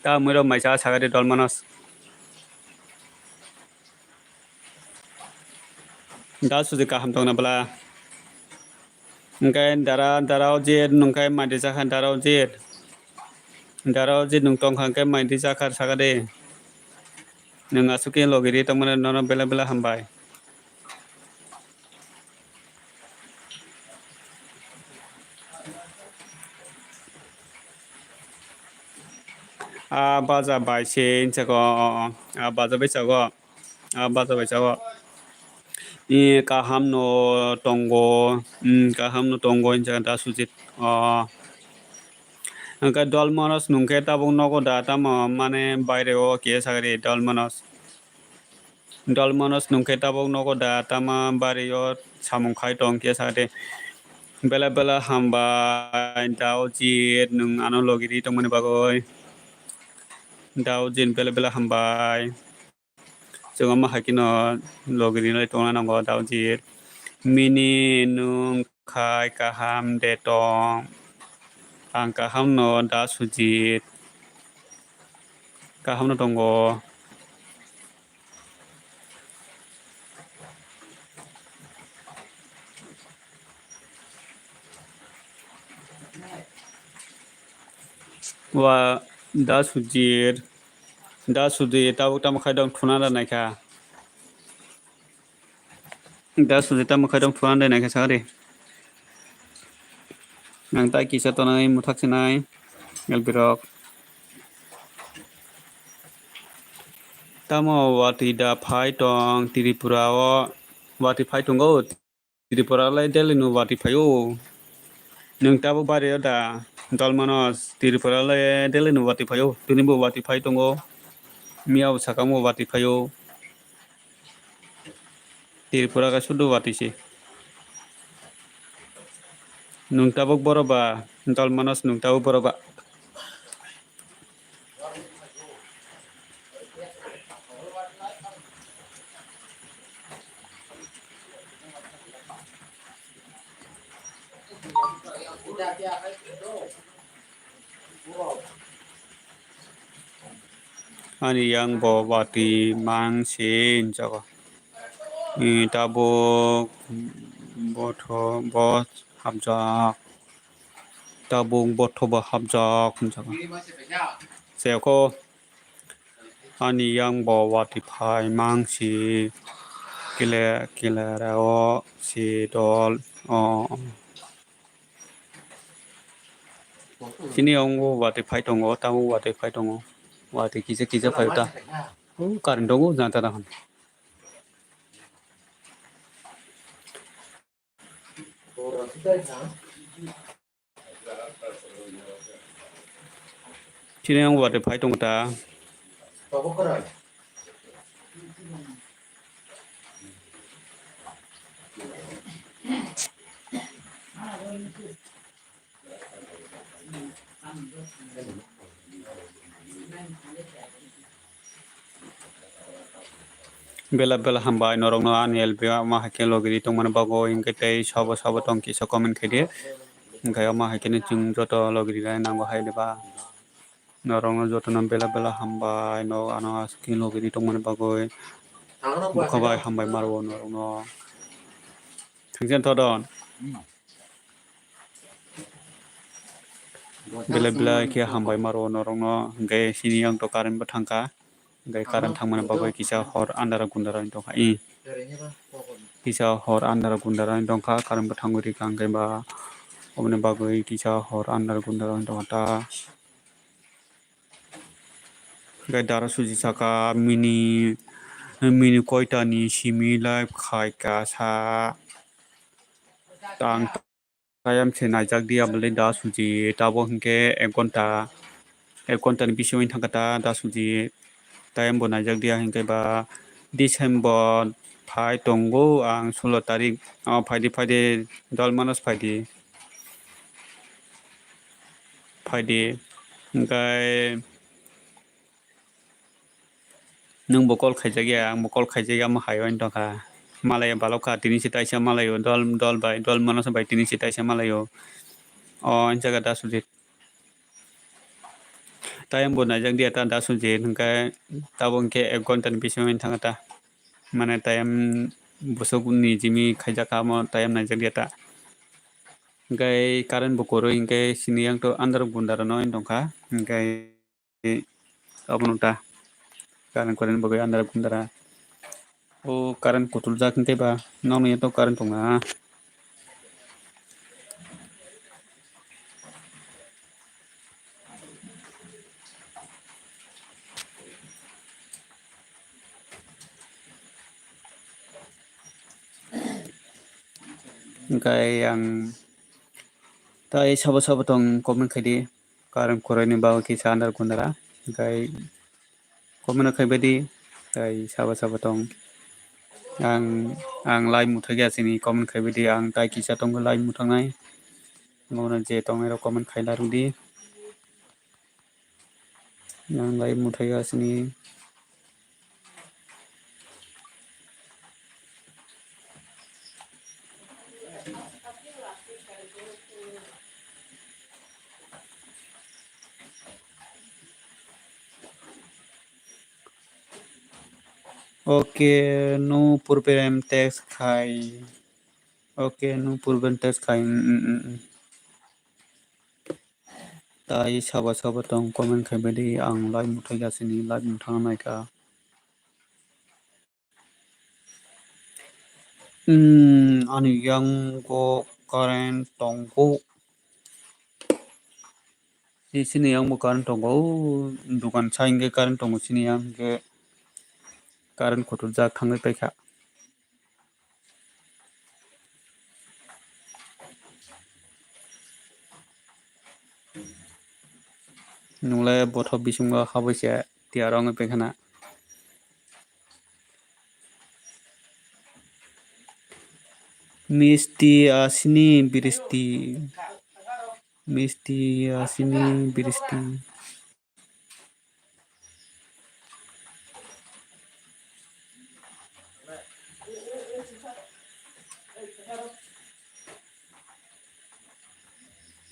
Ta mui rok mai chakha, sakha de, Dol Manoj. Da Sujit kaham tongna bwla? Hwnkhe dara, dara Ojit nwng khe mai di chakha, dara Ojit. Dara Ojit nwng tongkha hwnkhe mai di chakha sakha de. Nwng aswk khe logi ri tongmani nono bela bela hambai. A baja bai se hinsa ko, a baja bai chago. Ah, bacha bai chago. Eh, kaham no tongo, hmm, kaham no tongo hinsa Da Sujit. Oh. Hwnkhe Dol Manoj nwng khe tabuk nogo da, tamo mane baire o kisa sagri Dol Manoj. Dol Manoj nwng khe tabuk nogo da, tamo baire o samung khai tong kisa sagri. Bela bela hambai Da Ojit, nwng ano logi ri tongmani bagwi. Da Ojit bela bela hambai. Chwng omo hai kheno logi rinai tongna nango, Da Ojit. Mini nwng khai kaham de tong? Ang kaham no, Da Sujit. Kaham no tongo. Wa da Sujit, da Sujit, tabuk tamo khai dong thuna da naikha. Da Sujit tamo khai dong thuna da naikha sakari. Ang tai kisa tonai muthak sinai, elbirok. Tamo watwi da phai tong Tripura o, watwi phai tongo. Tripura le daily no watwi phaio. Nwng tabuk bari o da, dol manos, Tripura le daily no watwi phaio. Tini bo watwi phai tongo. Miya bo sakang bo watwi phaio. Tripura ka sudu watwi se. Nwng tabuk boro ba, dol manos nwng tabuk boro ba. Ani yang bo watwi mang se hinjago. Tabuk botho bo hamjak. Tabuk botho bo hamjak hinjago. Seko ani yang bo watwi phai mang si kile kile reo si dol o. Chini yang bo watwi phai tongo, tabuk watwi phai tongo. Watwi kisa kisa phai ta. O current tongo jang ta. Chini yang watwi phai tongo ta. Bela bela hambai norokno ani L P o ama hai khe logi ri tongmani bagwi, hwnkhe tei sabo sabo tong kisa comment khaidi, hwnkhe ama hai kheno chwng joto logi rinai nango hai le ba. Norokno jotono bela bela hambai, no ano aswk khe logi ri tongmani bagwi, bwkha bai hambai ma rwo norokno. Thangsen thodon. Belai belai khe hambai ma rwo norokno, hwnkhe chini yang to current bo thangkha, hwnkhe current thangmani bagwi kisa hor andaro gundaro wng tongkha. Kisa hor andaro gundaro wng tongkha, current bo thangwi rikha, hwnkhe ba oboni bagwi kisa hor andaro gundaro wng tongkha ta. Hwnkhe dara suji saka mini, mini koitani simi live khaika sa tang. Tayam se naijak di abole da suji, tabuk hwnkhe ek ghonta, ek ghonta ni bisingo wng thangkha ta da suji. Tayam bo naijak di, hwnkhe ba December phai tongo ang sulo tarik. O phaidi, phaidi, dol manos phaidi. Phaidi, hwnkhe nwng bo call khaijak ya, ang bo call khaijak ya, omo hai wng tongkha. Malai ya balok kha, tini se taisa malai o, dol, dol bai, dol manos bai tini se taisa malai o. O wng jaga da suji. Tayam bo naijak di ya ta da suji, hwnkhe tabuk hwnkhe ek ghonta ni bisingo wng thangkha ta. Mane tayam bwswk ni jimi khaijak kha, omo tayam naijak di ya ta. Hwnkhe current bo kwrwi, hwnkhe chini yang to andaro gundaro no wng tongkha, hwnkhe. Abono ta current kwrwini bagwi andaro gundara. O current kutuljak hwnkhe ba nokni yato current tonga. Hwnkhe ang tai sabo sabo tong comment khaidi. Current kwrwini bagwi kisa andar gundara, hwnkhe comment khaibadi, tei sabo sabo tong. Ang, ang lai muthakya sini comment khaibadi, ang tai kisa tongo lai muthangnai. Omono je tongnairok comment khaina rwdi. Ang lai muthakya sini. Okay, no problem, text khai. Okay, no problem, text khai. Mm, mm, mm, mm. Tai sabo sabo tong comment khai bai di, ang live muthai ya sini, live muthang nai kha. Hmm, ani yang go current tongo. Sini yang bo current tongo, dukan sa hingke current tongo, sini yang hingke current kuthuk jak thangwi paikha. Nungle bothop bisingo habwi se tiyar wngwi paikha na. Misti asini biristi. Misti asini biristi.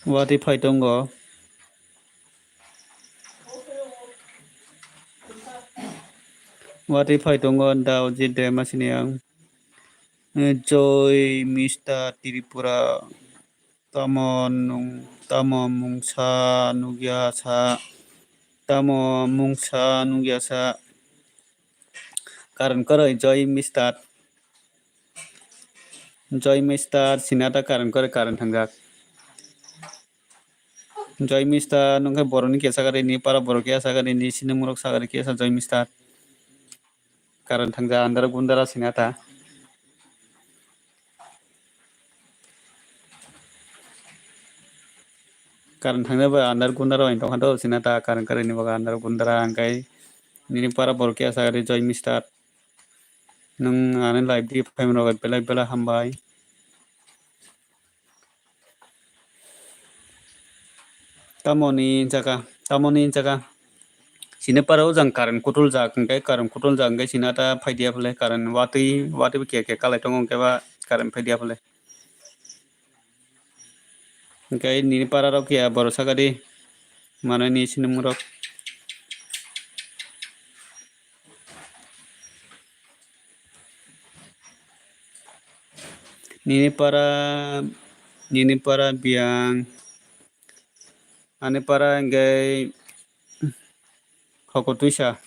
Watwi phai tongo. Watwi phai tongo Daojit Dema sini ang. Joy Mister Tripura. Tamo nung, tamo mungsa nukya sa, tamo mungsa nukya sa. Karon kwrwi Joy Mister. Joy Mister sinata karon kwrwi karon thangjak. Joy Mister nungkhe borokni kesa gari ni para borok kesa gari ni sinimurok sagari kesa Joy Mister. Karon thangja andar gundara sinata. Karon thangja ba andar gundara wng tongkha do sinata karon karon ni baga andar gundara angkai nini para borok kesa gari Joy Mister. Nung ani live di phaimani rok belai belai hambai. Tamoni jaga, tamoni jaga. Sini para ujang current kutul jak, hingke current kutul jak, hingke sini ata phaidiya phale current watwi, watwi bo kiya kiya kalai tongo, hingke ba current phaidiya phale. Hingke nini para rok kiya borok sakadi, manani sinimung rok. Nini para, nini para biyang, ani para hingke hoko twisa.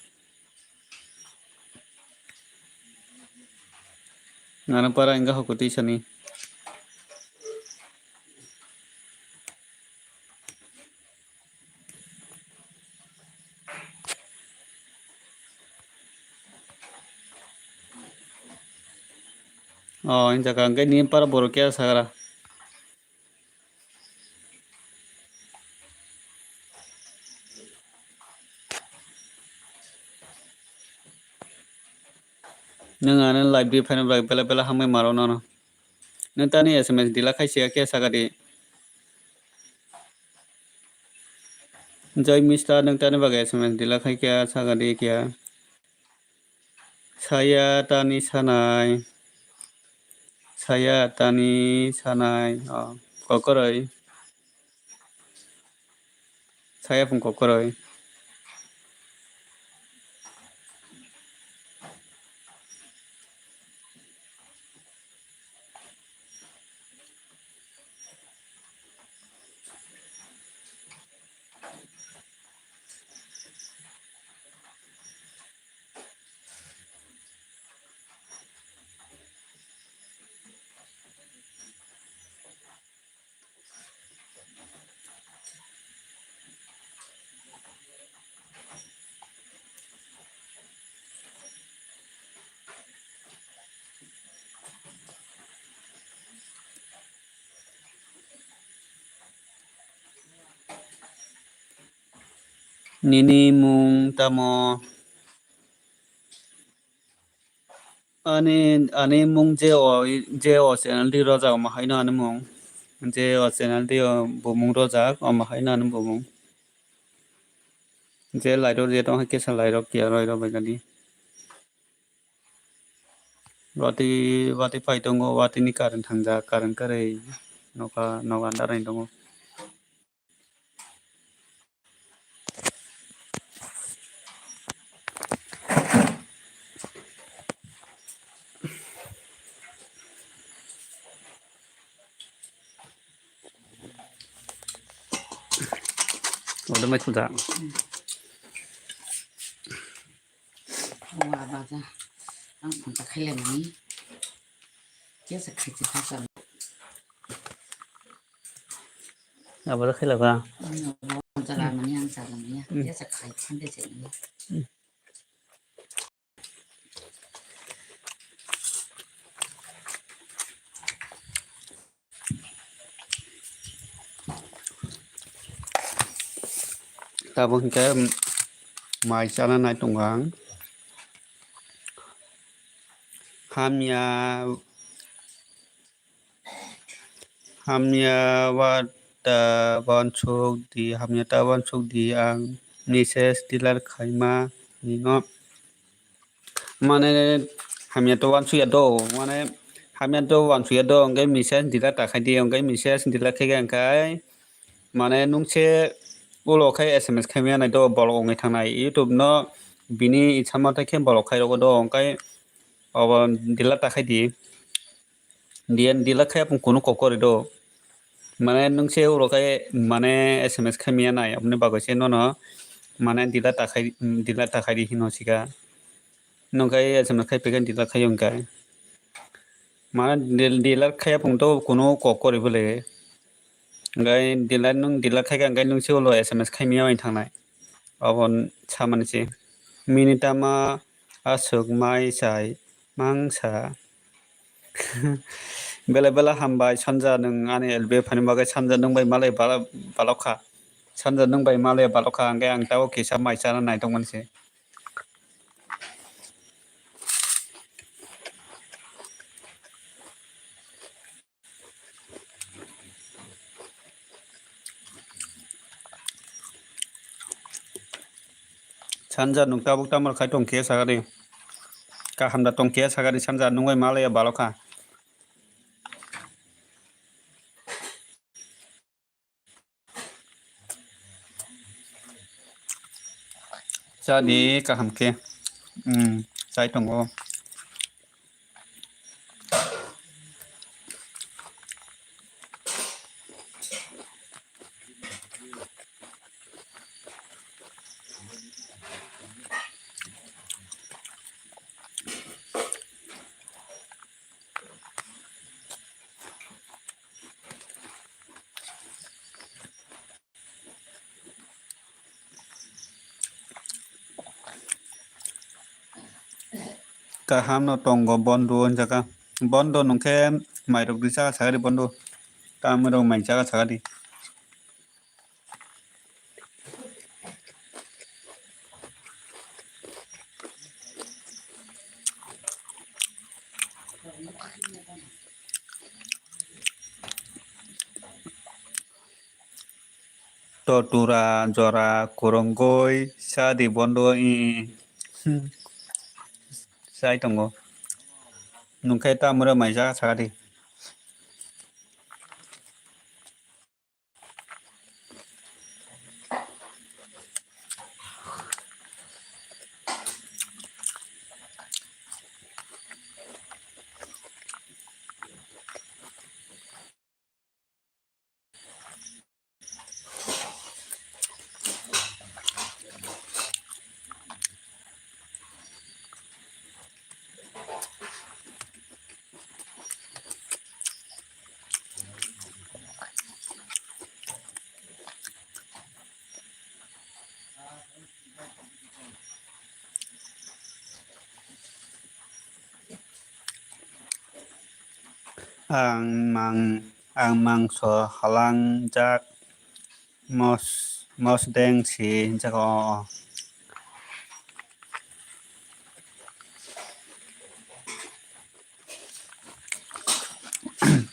Ani para hingke hoko twisa ni. O, hwnjak ang khe nini para borok khe sagra. Nwng ano live di phaina bai bela bela hambai maro nono. Nwng tani S M S dila khai siya khe sakadi. Joy Mister nwng tani bagwi S M S dila khai khe sakadi kya. Saya tani sanai. Saya tani sanai. Oh, kokoroi. Saya phung kokoroi. Nini mung tamo? Ani, ani mung je o, je o channel di rojak omo haino ani mung. Je o channel di o bumung rojak omo haino ani bumung. Je light o je tong hai kesa light rok kiya roi rok bai kani. Watwi, watwi phai tongo, watwi ni current thangjak, current kwrwi nokha, nokha andar tongo. Odo mai thuda. Wa baja. Ang phone ta khaile mani. Kesa khaiti khasa. Abo da khaila ba. Ang jala mani ang jala mani. Kesa khai phande se mani. Tabuk hwnkhe mai chana nai tongo ang. Hamya, hamya wa ta wansuk di, hamya ta wansuk di ang message delete khaima nino. Mane hamya to wansukya do, mane hamya to wansukya do, hwnkhe message delete ta khai di, hwnkhe message delete khai khe hwnkhe mane nwng se ulo khai S M S khai maya nai do, bolok wngwi thangnai YouTube no bini ichha mate khe bolok khai rogo do, hwnkhe obo delete ta khai di. Diyan delete khai apung kunu kok kwrwi do. Mane nwng se uro khai mane S M S khai maya nai, aboni bagwi se nono mane delete ta khai, delete ta khai di hino sika. Nwng khai S M S khai pekhe delete khai wngkha. Mane del-, delete khai apung to kunu kok kwrwi bwle. Hwnkhe delete nwng delete khai kha, hwnkhe nwng se ulo S M S khai maya wng thangnai. Obo samani se. Minitama aswk mai chai mangsa. Bele bele hambai Sanja, nwng ani L B phani bagwi Sanja nwng bai malai bala-, balokha. Sanja nwng bai malai balokha, hwnkhe ang tabuk kisa mai chana naitokmani se. Sanja nwng tabuk tamo khai tong khe sakadi. Kaham da tong khe sakadi Sanja nwng bai malaya balokha. Chadi kaham khe. Hmm, chai tongo. Kaham no tongo bondo, o jaga bondo nungkhe mairok di chaka sakadi bondo, tamrok mai chaka sakadi. Totura jora kwrwngwi chadi bondo, i, i. Chai tongo. Nungkhe tamrok mai chaka sakadi. Ang mang, ang mangso halangjak mos-, mosdeng si jaga o.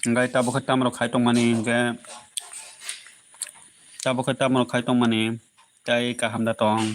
Hingke tabuk khe tamrok khai tongmani, hingke tabuk khe tamrok khai tongmani, tei kaham da tong.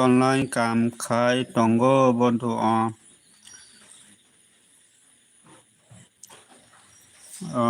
Online kam khai tongo bondhu o. O,